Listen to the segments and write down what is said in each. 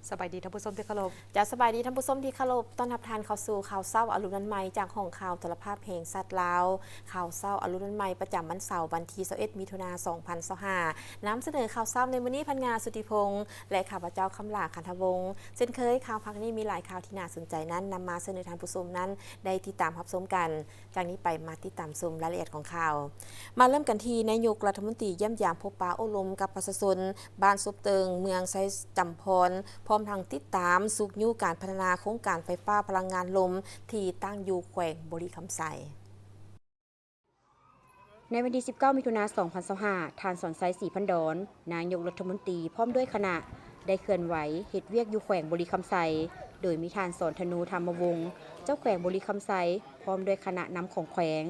ສະບາຍດີທ່ານຜູ້ຊົມທີ່ເຄົາລົບ. ຈະສະບາຍດີທ່ານຜູ້ຊົມທີ່ເຄົາລົບ, ຕ້ອນຮັບທ່ານເຂົ້າສູ່ຂ່າວເຊົ້າອາລຸນວັນໃໝ່ ຈາກຫ້ອງຂ່າວໂທລະພາບແຫ່ງຊາດລາວ. ຂ່າວເຊົ້າອາລຸນວັນໃໝ່ ປະຈຳວັນເສົາ ວັນທີຊາວເອັດ ມິຖຸນາ ສອງພັນຊາວຫ້າ ນຳສະເໜີຂ່າວເຊົ້າໃນມື້ນີ້ ພັນງາ ສຸດທິພົງ ແລະ ຂ້າພະເຈົ້າ ຄຳຫຼາ ຄັນທະວົງ. ເຊັ່ນເຄີຍ, ຂ່າວພາກນີ້ມີຫຼາຍຂ່າວທີ່ໜ້າສົນໃຈນັ້ນ ນຳມາສະເໜີທ່ານຜູ້ຊົມນັ້ນໄດ້ຕິດຕາມຮັບຊົມກັນ. ຈາກນີ້ໄປມາຕິດຕາມຊົມລາຍລະອຽດຂອງຂ່າວ. ມາເລີ່ມກັນທີ່ນາຍົກລັດຖະມົນຕີຢ້ຽມຢາມພົບປະໂອ້ລົມກັບປະຊາຊົນບ້ານສົບເຕີງ ເມືອງໄຊຈຳພອນ ພ້ອມທັງຕິດຕາມຊຸກຍູ້ການພັດທະນາໂຄງການໄຟຟ້າພະລັງງານລົມທີ່ຕັ້ງຢູ່ແຂວງບໍລິຄຳໄຊ. ໃນວັນທີສິບເກົ້າ ມິຖຸນາ ສອງພັນຊາວຫ້າ ທ່ານ ສອນໄຊ ສີພັນດອນ ນາຍົກລັດຖະມົນຕີ ພ້ອມດ້ວຍຄະນະ ໄດ້ເຄື່ອນໄຫວເຮັດວຽກຢູ່ແຂວງບໍລິຄຳໄຊ, ໂດຍມີທ່ານ ສອນທະນູ ທຳມະວົງ ເຈົ້າແຂວງບໍລິຄຳໄຊ ພ້ອມດ້ວຍຄະນະນຳຂອງແຂວງ,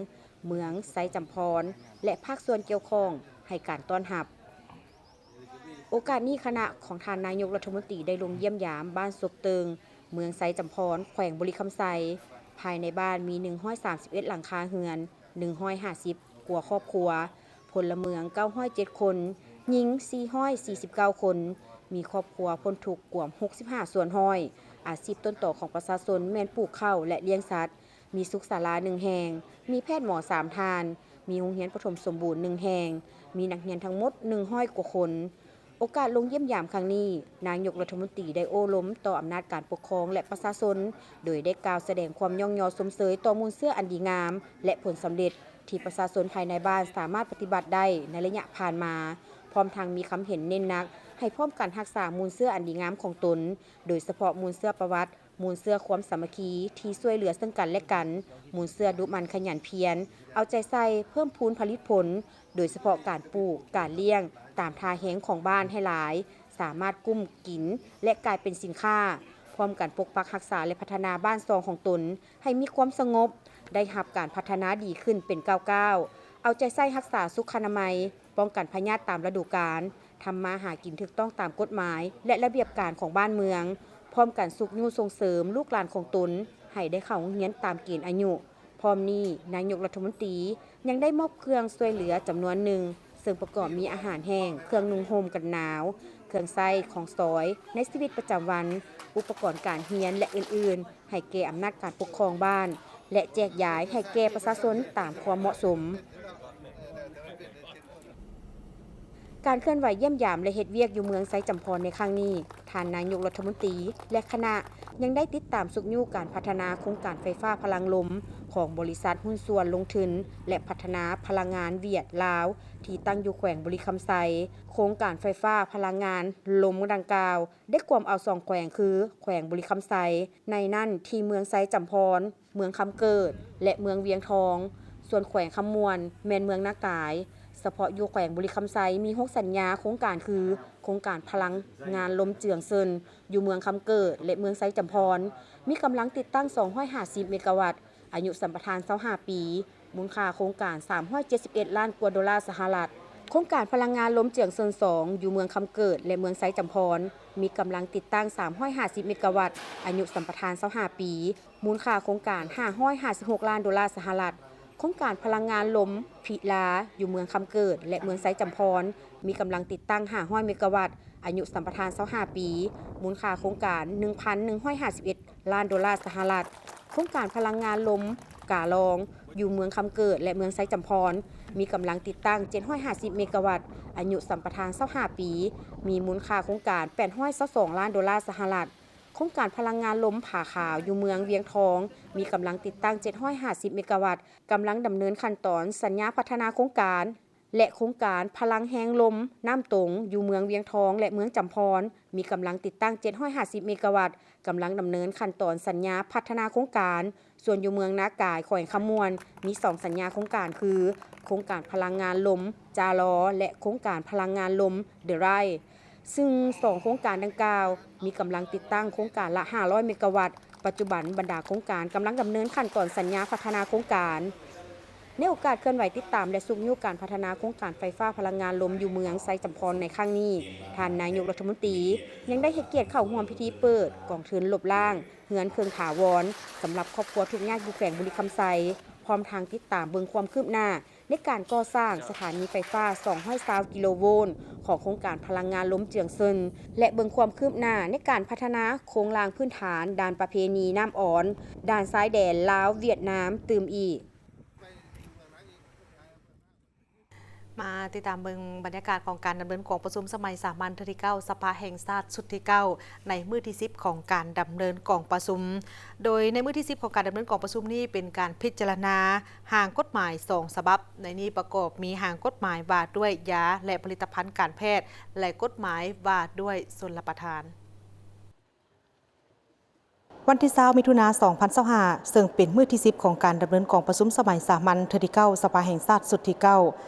ເມືອງໄຊຈຳພອນ ແລະ ພາກສ່ວນກ່ຽວຂ້ອງໃຫ້ການຕ້ອນຮັບ. ໂອກາດນີ້ຄະນະຂອງທ່ານນາຍົກລັດຖະມົນຕີໄດ້ລົງຢ້ຽມຢາມບ້ານສົບເຕີງ ເມືອງໄຊຈຳພອນ ແຂວງບໍລິຄຳໄຊ. ພາຍໃນບ້ານມີໜຶ່ງຮ້ອຍສາມສິບເອັດຫຼັງຄາເຮືອນ, ໜຶ່ງຮ້ອຍຫ້າສິບກວ່າຄອບຄົວ, ພົນລະເມືອງເກົ້າຮ້ອຍເຈັດຄົນ, ຍິງສີ່ຮ້ອຍສີ່ສິບເກົ້າຄົນ, ມີຄອບຄົວພົ້ນທຸກກວມຫົກສິບຫ້າສ່ວນຮ້ອຍ. ອາຊີບຕົ້ນຕໍຂອງປະຊາຊົນແມ່ນປູກເຂົ້າ ແລະ ລ້ຽງສັດ. ມີສຸກສາລາໜຶ່ງແຫ່ງ, ມີແພດໝໍສາມທ່ານ, ມີໂຮງຮຽນປະຖົມສົມບູນໜຶ່ງແຫ່ງ, ມີນັກຮຽນທັງໝົດໜຶ່ງຮ້ອຍກວ່າຄົນ. ໂອກາດລົງຢ້ຽມຢາມຄັ້ງນີ້, ນາຍົກລັດຖະມົນຕີໄດ້ໂອ້ລົມຕໍ່ອຳນາດການປົກຄອງ ແລະ ປະຊາຊົນ, ໂດຍໄດ້ກ່າວສະແດງຄວາມຍ້ອງຍໍຊົມເຊີຍຕໍ່ມູນເຊື້ອອັນດີງາມ ແລະ ຜົນສຳເລັດທີ່ປະຊາຊົນພາຍໃນບ້ານສາມາດປະຕິບັດໄດ້ໃນໄລຍະຜ່ານມາ, ພ້ອມທັງມີຄຳເຫັນເນັ້ນໜັກໃຫ້ພ້ອມກັນຮັກສາມູນເຊື້ອອັນດີງາມຂອງຕົນ, ໂດຍສະເພາະມູນເຊື້ອປະຫວັດ, ມູນເຊື້ອຄວາມສາມັກຄີທີ່ຊ່ວຍເຫຼືອເຊິ່ງກັນແລະກັນ, ມູນເຊື້ອດຸໝັ່ນຂະຫຍັນພຽນ, ເອົາໃຈໃສ່ເພີ່ມພູນຜະລິດຜົນ, ໂດຍສະເພາະການປູກ, ການລ້ຽງຕາມທ່າແຮງຂອງບ້ານໃຫ້ຫຼາຍ, ສາມາດກຸ້ມກິນ ແລະ ກາຍເປັນສິນຄ້າ, ພ້ອມກັນປົກປັກຮັກສາ ແລະ ພັດທະນາບ້ານຊ່ອງຂອງຕົນໃຫ້ມີຄວາມສະຫງົບ, ໄດ້ຮັບການພັດທະນາດີຂຶ້ນເປັນກ້າວໆ, ເອົາໃຈໃສ່ຮັກສາສຸຂະອະນາໄມ, ປ້ອງກັນພະຍາດຕາມລະດູການ, ທຳມາຫາກິນຖືກຕ້ອງຕາມກົດໝາຍ ແລະ ລະບຽບການຂອງບ້ານເມືອງ, ພ້ອມກັນຊຸກຍູ້ສົ່ງເສີມລູກຫຼານຂອງຕົນໃຫ້ໄດ້ເຂົ້າໂຮງຮຽນຕາມເກນອາຍຸ. ພ້ອມນີ້, ນາຍົກລັດຖະມົນຕີຍັງໄດ້ມອບເຄື່ອງຊ່ວຍເຫຼືອຈຳນວນໜຶ່ງ, ເຊິ່ງປະກອບມີອາຫານແຫ້ງ, ເຄື່ອງນຸ່ງຫົ່ມກັນໜາວ, ເຄື່ອງໃຊ້ຂອງສອຍໃນຊີວິດປະຈຳວັນ, ອຸປະກອນການຮຽນ ແລະ ອື່ນໆ ໃຫ້ແກ່ອຳນາດການປົກຄອງບ້ານ ແລະ ແຈກຢາຍໃຫ້ແກ່ປະຊາຊົນຕາມຄວາມເໝາະສົມ. ການເຄື່ອນໄຫວຢ້ຽມຢາມ ແລະ ເຮັດວຽກຢູ່ເມືອງໄຊຈຳພອນໃນຄັ້ງນີ້, ທ່ານນາຍົກລັດຖະມົນຕີ ແລະ ຄະນະ ຍັງໄດ້ຕິດຕາມຊຸກຍູ້ການພັດທະນາໂຄງການໄຟຟ້າພະລັງລົມຂອງບໍລິສັດຫຸ້ນສ່ວນລົງທຶນ ແລະ ພັດທະນາພະລັງງານຫວຽດລາວ ທີ່ຕັ້ງຢູ່ແຂວງບໍລິຄຳໄຊ. ໂຄງການໄຟຟ້າພະລັງງານລົມດັ່ງກ່າວ ໄດ້ກວມເອົາສອງແຂວງຄື ແຂວງບໍລິຄຳໄຊ, ໃນນັ້ນທີ່ເມືອງໄຊຈຳພອນ, ເມືອງຄຳເກີດ ແລະ ເມືອງວຽງທອງ, ສ່ວນແຂວງຄຳມ່ວນແມ່ນເມືອງນາກາຍ. ສະເພາະຢູ່ແຂວງບໍລິຄຳໄຊມີຫົກສັນຍາໂຄງການຄື ໂຄງການພະລັງງານລົມເຈືອງເຊິນ ຢູ່ເມືອງຄຳເກີດ ແລະ ເມືອງໄຊຈຳພອນ, ມີກຳລັງຕິດຕັ້ງສອງຮ້ອຍຫ້າສິບເມກາວັດ, ອາຍຸສຳປະທານຊາວຫ້າປີ, ມູນຄ່າໂຄງການສາມຮ້ອຍເຈັດສິບເອັດລ້ານກວ່າໂດລາສະຫະລັດ. ໂຄງການພະລັງງານລົມເຈືອງເຊິນສອງ ຢູ່ເມືອງຄຳເກີດ ແລະ ເມືອງໄຊຈຳພອນ ມີກຳລັງຕິດຕັ້ງສາມຮ້ອຍຫ້າສິບເມກາວັດ, ອາຍຸສຳປະທານຊາວຫ້າປີ, ມູນຄ່າໂຄງການຫ້າຮ້ອຍຫ້າສິບຫົກລ້ານໂດລາສະຫະລັດ. ໂຄງການພະລັງງານລົມພິລາ ຢູ່ເມືອງຄຳເກີດ ແລະ ເມືອງໄຊຈຳພອນ ມີກຳລັງຕິດຕັ້ງຫ້າຮ້ອຍເມກາວັດ, ອາຍຸສຳປະທານຊາວຫ້າປີ, ມູນຄ່າໂຄງການໜຶ່ງພັນໜຶ່ງຮ້ອຍຫ້າສິບເອັດລ້ານໂດລາສະຫະລັດ. ໂຄງການພະລັງງານລົມກາລອງ ຢູ່ເມືອງຄຳເກີດ ແລະ ເມືອງໄຊຈຳພອນ ມີກຳລັງຕິດຕັ້ງເຈັດຮ້ອຍຫ້າສິບເມກາວັດ, ອາຍຸສຳປະທານຊາວຫ້າປີ, ມີມູນຄ່າໂຄງການແປດຮ້ອຍຊາວສອງລ້ານໂດລາສະຫະລັດ. ໂຄງການພະລັງງານລົມຜາຂາວ ຢູ່ເມືອງວຽງທອງ ມີກຳລັງຕິດຕັ້ງເຈັດຮ້ອຍຫ້າສິບເມກາວັດ, ກຳລັງດຳເນີນຂັ້ນຕອນສັນຍາພັດທະນາໂຄງການ ແລະ ໂຄງການພະລັງແຮງລົມນ້ຳຕົງ ຢູ່ເມືອງວຽງທອງ ແລະ ເມືອງຈຳພອນ ມີກຳລັງຕິດຕັ້ງເຈັດຮ້ອຍຫ້າສິບເມກາວັດ, ກຳລັງດຳເນີນຂັ້ນຕອນສັນຍາພັດທະນາໂຄງການ. ສ່ວນຢູ່ເມືອງນາກາຍ ແຂວງຄຳມ່ວນ ມີສອງສັນຍາໂຄງການຄື ໂຄງການພະລັງງານລົມຈາລໍ ແລະ ໂຄງການພະລັງງານລົມເດີໄຣ. ຊຶ່ງສອງໂຄງການດັ່ງກ່າວ ມີກຳລັງຕິດຕັ້ງໂຄງການລະຫ້າຮ້ອຍເມກາວັດ. ປັດຈຸບັນບັນດາໂຄງການກຳລັງດຳເນີນຂັ້ນຕອນສັນຍາພັດທະນາໂຄງການ. ໃນໂອກາດເຄື່ອນໄຫວຕິດຕາມ ແລະ ຊຸກຍູ້ການພັດທະນາໂຄງການໄຟຟ້າພະລັງງານລົມຢູ່ເມືອງໄຊຈຳພອນໃນຄັ້ງນີ້, ທ່ານນາຍົກລັດຖະມົນຕີຍັງໄດ້ໃຫ້ກຽດເຂົ້າຮ່ວມພິທີເປີດກອງທຶນລົບລ້າງເຮືອນເຄິ່ງຖາວອນ ສຳລັບຄອບຄົວທຸກຍາກຢູ່ແຂວງບໍລິຄຳໄຊ, ພ້ອມທັງຕິດຕາມເບິ່ງຄວາມຄືບໜ້າ ໃນການກໍ່ສ້າງສະຖານີໄຟຟ້າສອງຮ້ອຍຊາວກິໂລໂວນຂອງໂຄງການພະລັງງານລົມເຈືອງເຊິນ ແລະ ເບິ່ງຄວາມຄືບໜ້າໃນການພັດທະນາໂຄງລ່າງພື້ນຖານດ້ານປະເພນີນ້ຳອອນ ດ່ານຊາຍແດນລາວ-ຫວຽດນາມຕື່ມອີກ. ມາຕິດຕາມເບິ່ງບັນຍາກາດຂອງການດຳເນີນກອງປະຊຸມສະໄໝສາມັນເທື່ອທີເກົ້າ ສະພາແຫ່ງຊາດຊຸດທີເກົ້າ ໃນມື້ທີສິບຂອງການດຳເນີນກອງປະຊຸມ. ໂດຍໃນມື້ທີສິບຂອງການດຳເນີນກອງປະຊຸມນີ້ ເປັນການພິຈາລະນາຮ່າງກົດໝາຍສອງສະບັບ, ໃນນີ້ປະກອບມີຮ່າງກົດໝາຍວ່າດ້ວຍຢາ ແລະ ຜະລິດຕະພັນການແພດ ແລະ ກົດໝາຍວ່າດ້ວຍຊົນລະປະທານ. ວັນທີຊາວ ມິຖຸນາ ສອງພັນຊາວຫ້າ ເຊິ່ງເປັນມື້ທີສິບຂອງການດຳເນີນກອງປະຊຸມສະໄໝສາມັນເທື່ອທີເກົ້າ ສະພາແຫ່ງຊາດຊຸດທີເກົ້າ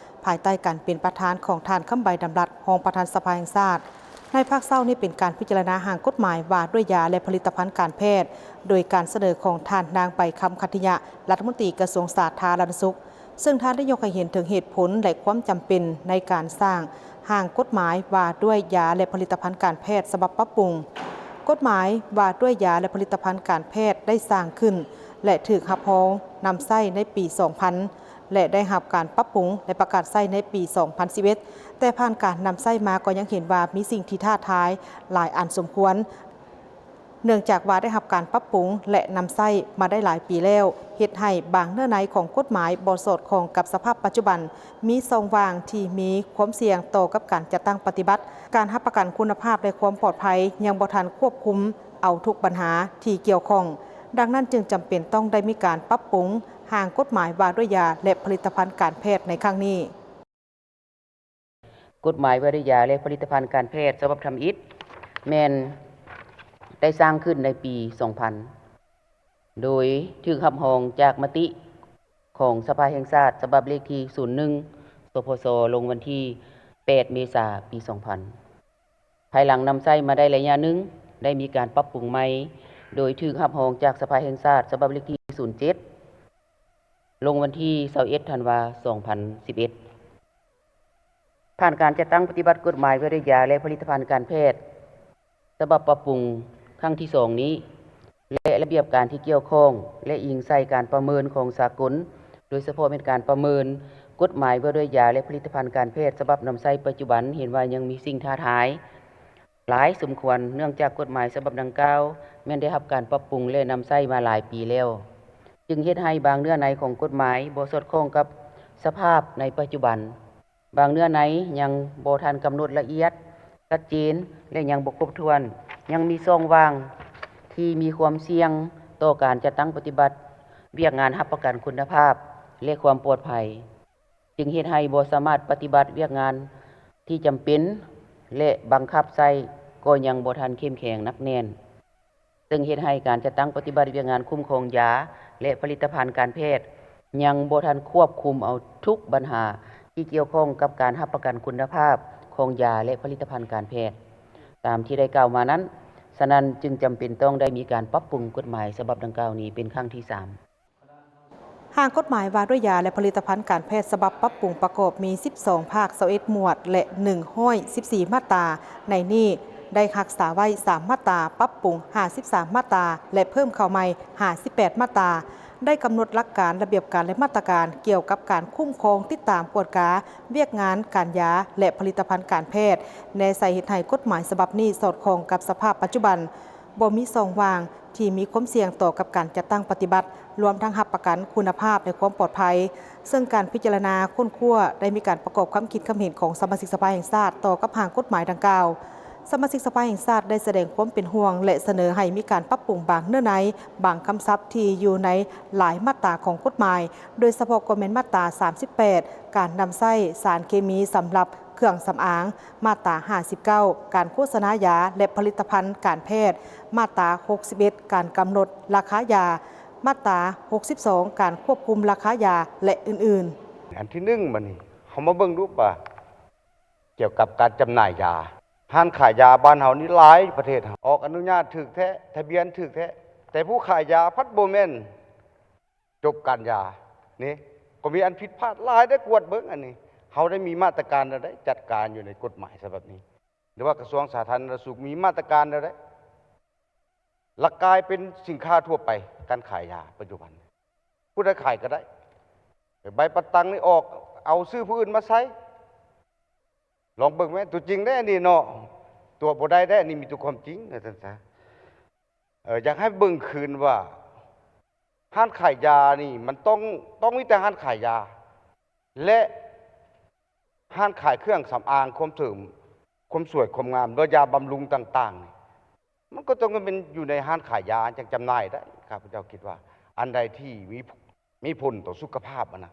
ພາຍໃຕ້ການເປັນປະທານຂອງທ່ານ ຄຳໃບ ດຳລັດ ຮອງປະທານສະພາແຫ່ງຊາດ. ໃນພາກເຊົ້ານີ້ເປັນການພິຈາລະນາຮ່າງກົດໝາຍວ່າດ້ວຍຢາ ແລະ ຜະລິດຕະພັນການແພດ ໂດຍການສະເໜີຂອງທ່ານນາງ ໃບຄຳ ຂັດທິຍະ ລັດຖະມົນຕີກະຊວງສາທາລະນະສຸກ ເຊິ່ງທ່ານໄດ້ຍົກໃຫ້ເຫັນເຖິງເຫດຜົນ ແລະ ຄວາມຈຳເປັນໃນການສ້າງຮ່າງກົດໝາຍວ່າດ້ວຍຢາ ແລະ ຜະລິດຕະພັນການແພດສະບັບປັບປຸງ. ກົດໝາຍວ່າດ້ວຍຢາ ແລະ ຜະລິດຕະພັນການແພດໄດ້ສ້າງຂຶ້ນ ແລະ ຖືກຮັບຮອງນຳໃຊ້ໃນປີສອງພັນ ແລະ ໄດ້ຮັບການປັບປຸງ ແລະ ປະກາດໃຊ້ໃນປີສອງພັນສິບເອັດ ແຕ່ຜ່ານການນຳໃຊ້ມາກໍຍັງເຫັນວ່າມີສິ່ງທີ່ທ້າທາຍຫຼາຍອັນສົມຄວນ. ເນື່ອງຈາກວ່າໄດ້ຮັບການປັບປຸງ ແລະ ນຳໃຊ້ມາໄດ້ຫຼາຍປີແລ້ວ, ເຮັດໃຫ້ບາງເນື້ອໃນຂອງກົດໝາຍບໍ່ສອດຄ່ອງກັບສະພາບປັດຈຸບັນ, ມີຊ່ອງວ່າງທີ່ມີຄວາມສ່ຽງຕໍ່ກັບການຈັດຕັ້ງປະຕິບັດ, ການຮັບປະກັນຄຸນນະພາບ ແລະ ຄວາມປອດໄພຍັງບໍ່ທັນຄວບຄຸມເອົາທຸກບັນຫາທີ່ກ່ຽວຂ້ອງ. ດັ່ງນັ້ນຈຶ່ງຈຳເປັນຕ້ອງໄດ້ມີການປັບປຸງຮ່າງກົດໝາຍວ່າດ້ວຍຢາ ແລະ ຜະລິດຕະພັນການແພດໃນຄັ້ງນີ້. ກົດໝາຍວ່າດ້ວຍຢາ ແລະ ຜະລິດຕະພັນການແພດ ສະບັບທຳອິດ ແມ່ນໄດ້ສ້າງຂຶ້ນໃນປີສອງພັນ ໂດຍຖືກຮັບຮອງຈາກມະຕິຂອງສະພາແຫ່ງຊາດ ສະບັບເລກທີສູນໜຶ່ງ ສພຊ ລົງວັນທີແປດ ເມສາ ປີສອງພັນ. ພາຍຫຼັງນຳໃຊ້ມາໄດ້ໄລຍະໜຶ່ງ ໄດ້ມີການປັບປຸງໃໝ່ ໂດຍຖືກຮັບຮອງຈາກສະພາແຫ່ງຊາດ ສະບັບເລກທີສູນເຈັດ ລົງວັນທີຊາວເອັດ ທັນວາ ສອງພັນສິບເອັດ. ຜ່ານການຈັດຕັ້ງປະຕິບັດກົດໝາຍວ່າດ້ວຍຢາ ແລະ ຜະລິດຕະພັນການແພດ ສະບັບປັບປຸງຄັ້ງທີສອງນີ້ ແລະ ລະບຽບການທີ່ກ່ຽວຂ້ອງ ແລະ ອີງໃສ່ການປະເມີນຂອງສາກົນ, ໂດຍສະເພາະແມ່ນການປະເມີນກົດໝາຍວ່າດ້ວຍຢາ ແລະ ຜະລິດຕະພັນການແພດ ສະບັບນຳໃຊ້ປັດຈຸບັນ ເຫັນວ່າຍັງມີສິ່ງທ້າທາຍຫຼາຍສົມຄວນ, ເນື່ອງຈາກກົດໝາຍສະບັບດັ່ງກ່າວ ແມ່ນໄດ້ຮັບການປັບປຸງ ແລະ ນຳໃຊ້ມາຫຼາຍປີແລ້ວ, ຈຶ່ງເຮັດໃຫ້ບາງເນື້ອໃນຂອງກົດໝາຍບໍ່ສອດຄ່ອງກັບສະພາບໃນປັດຈຸບັນ. ບາງເນື້ອໃນຍັງບໍ່ທັນກຳນົດລະອຽດ, ຊັດເຈນ ແລະ ຍັງບໍ່ຄົບຖ້ວນ, ຍັງມີຊ່ອງວ່າງທີ່ມີຄວາມສ່ຽງຕໍ່ການຈັດຕັ້ງປະຕິບັດວຽກງານຮັບປະກັນຄຸນນະພາບ ແລະ ຄວາມປອດໄພ, ຈຶ່ງເຮັດໃຫ້ບໍ່ສາມາດປະຕິບັດວຽກງານທີ່ຈຳເປັນ ແລະ ບັງຄັບໃຊ້ກໍຍັງບໍ່ທັນເຂັ້ມແຂງໜັກແໜ້ນ. ເຊິ່ງເຮັດໃຫ້ການຈັດຕັ້ງປະຕິບັດວຽກງານຄຸ້ມຄອງຢາ ແລະ ຜະລິດຕະພັນການແພດ ຍັງບໍ່ທັນຄວບຄຸມເອົາທຸກບັນຫາທີ່ກ່ຽວຂ້ອງກັບການຮັບປະກັນຄຸນນະພາບຂອງຢາ ແລະ ຜະລິດຕະພັນການແພດ ຕາມທີ່ໄດ້ກ່າວມານັ້ນ, ສະນັ້ນຈຶ່ງຈຳເປັນຕ້ອງໄດ້ມີການປັບປຸງກົດໝາຍສະບັບດັ່ງກ່າວນີ້ເປັນຄັ້ງທີສາມ. ຮ່າງກົດໝາຍວ່າດ້ວຍຢາ ແລະ ຜະລິດຕະພັນການແພດ ສະບັບປັບປຸງປະກອບມີສິບສອງພາກ, ຊາວເອັດໝວດ ແລະ ໜຶ່ງຮ້ອຍສິບສີ່ມາດຕາ. ໃນນີ້ໄດ້ຮັກສາໄວ້ສາມມາດຕາ, ປັບປຸງຫ້າສິບສາມມາດຕາ ແລະ ເພີ່ມເຂົ້າໃໝ່ຫ້າສິບແປດມາດຕາ. ໄດ້ກຳນົດຫຼັກການ, ລະບຽບການ ແລະ ມາດຕະການກ່ຽວກັບການຄຸ້ມຄອງ, ຕິດຕາມ, ກວດກາວຽກງານການຢາ ແລະ ຜະລິດຕະພັນການແພດ, ແນໃສ່ເຮັດໃຫ້ກົດໝາຍສະບັບນີ້ສອດຄ່ອງກັບສະພາບປັດຈຸບັນ, ບໍ່ມີຊ່ອງວ່າງ ທີ່ມີຄວາມສ່ຽງຕໍ່ກັບການຈັດຕັ້ງປະຕິບັດ, ລວມທັງຮັບປະກັນຄຸນນະພາບ ແລະ ຄວາມປອດໄພ, ເຊິ່ງການພິຈາລະນາຄົ້ນຄວ້າໄດ້ມີການປະກອບຄຳຄິດຄຳເຫັນຂອງສະມາຊິກສະພາແຫ່ງຊາດຕໍ່ກັບຮ່າງກົດໝາຍດັ່ງກ່າວ. ສະມາຊິກສະພາແຫ່ງຊາດໄດ້ສະແດງຄວາມເປັນຫ່ວງ ແລະ ສະເໜີໃຫ້ມີການປັບປຸງບາງເນື້ອໃນ, ບາງຄຳສັບທີ່ຢູ່ໃນຫຼາຍມາດຕາຂອງກົດໝາຍ, ໂດຍສະເພາະກໍແມ່ນມາດຕາສາມສິບແປດ ການນຳໃຊ້ສານເຄມີສຳລັບ ເຄື່ອງສຳອາງ, ມາດຕາຫ້າສິບເກົ້າ ການໂຄສະນາຢາ ແລະ ຜະລິດຕະພັນການແພດ, ມາດຕາຫົກສິບເອັດ ການກຳນົດລາຄາຢາ, ມາດຕາຫົກສິບສອງ ການຄວບຄຸມລາຄາຢາ ແລະ ອື່ນໆ. ອັນທີໜຶ່ງ ບາດນີ້ເຮົາມາເບິ່ງດູວ່າ ກ່ຽວກັບການຈຳໜ່າຍຢາ, ຮ້ານຂາຍຢາບ້ານເຮົານີ້ຫຼາຍ, ປະເທດເຮົາອອກອະນຸຍາດຖືກແທ້, ທະບຽນຖືກແທ້, ແຕ່ຜູ້ຂາຍຢາພັດບໍ່ແມ່ນ ຈົບການຢານີ້ ກໍມີອັນຜິດພາດຫຼາຍເດ້, ກວດເບິ່ງອັນນີ້ ເຮົາໄດ້ມີມາດຕະການແນວໃດຈັດການຢູ່ໃນກົດໝາຍສະບັບນີ້ ຫຼືວ່າກະຊວງສາທາລະນະສຸກມີມາດຕະການແນວໃດ ລະກາຍເປັນສິນຄ້າທົ່ວໄປ ການຂາຍຢາປັດຈຸບັນ ຜູ້ໃດຂາຍກໍໄດ້ ໃບປະຕັງນີ້ອອກ ເອົາຊື່ຜູ້ອື່ນມາໃຊ້. ລອງເບິ່ງແມ້ ຕົວຈິງເດ້ອັນນີ້ເນາະ ຕົວະບໍ່ໄດ້ເດ້ ອັນນີ້ມີແຕ່ຄວາມຈິງ ວ່າຊັ້ນຊະ. ເອີ ຢາກໃຫ້ເບິ່ງຄືນວ່າ ຮ້ານຂາຍຢານີ້ ມັນຕ້ອງ ຕ້ອງມີແຕ່ຮ້ານຂາຍຢາ ແລະ ຮ້ານຂາຍເຄື່ອງສຳອາງ ຄວາມເສີມ ຄວາມສວຍຄວາມງາມ ຫຼືວ່າຢາບຳລຸງຕ່າງໆນີ້ ມັນກໍຕ້ອງແມ່ນຢູ່ໃນຮ້ານຂາຍຢາຈັ່ງຈຳໜ່າຍໄດ້. ຂ້າພະເຈົ້າຄິດວ່າ ອັນໃດທີ່ມີ ມີຜົນຕໍ່ສຸຂະພາບຫັ້ນນະ.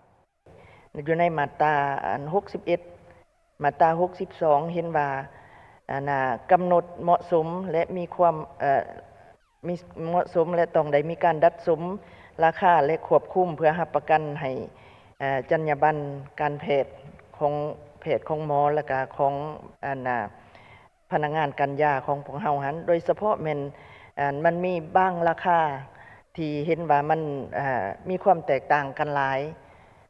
ຢູ່ໃນມາດຕາອັນຫົກສິບເອັດ ມາດຕາຫົກສິບສອງ ເຫັນວ່າ ອັນນ່າ ກຳນົດເໝາະສົມ ແລະ ມີຄວາມ ເອີ ມີ ເໝາະສົມ ແລະ ຕ້ອງໄດ້ມີການດັດສົມລາຄາ ແລະ ຄວບຄຸມ ເພື່ອຮັບປະກັນໃຫ້ ເອີ ຈັນຍາບັນການແພດຂອງ ແພດຂອງໝໍ ແລະກະຂອງ ອັນນ່າ ພະນັກງານການຢາຂອງພວກເຮົາຫັ້ນ ໂດຍສະເພາະແມ່ນ ອັນ ມັນມີບາງລາຄາທີ່ເຫັນວ່າມັນ ເອີ ມີຄວາມແຕກຕ່າງກັນຫຼາຍ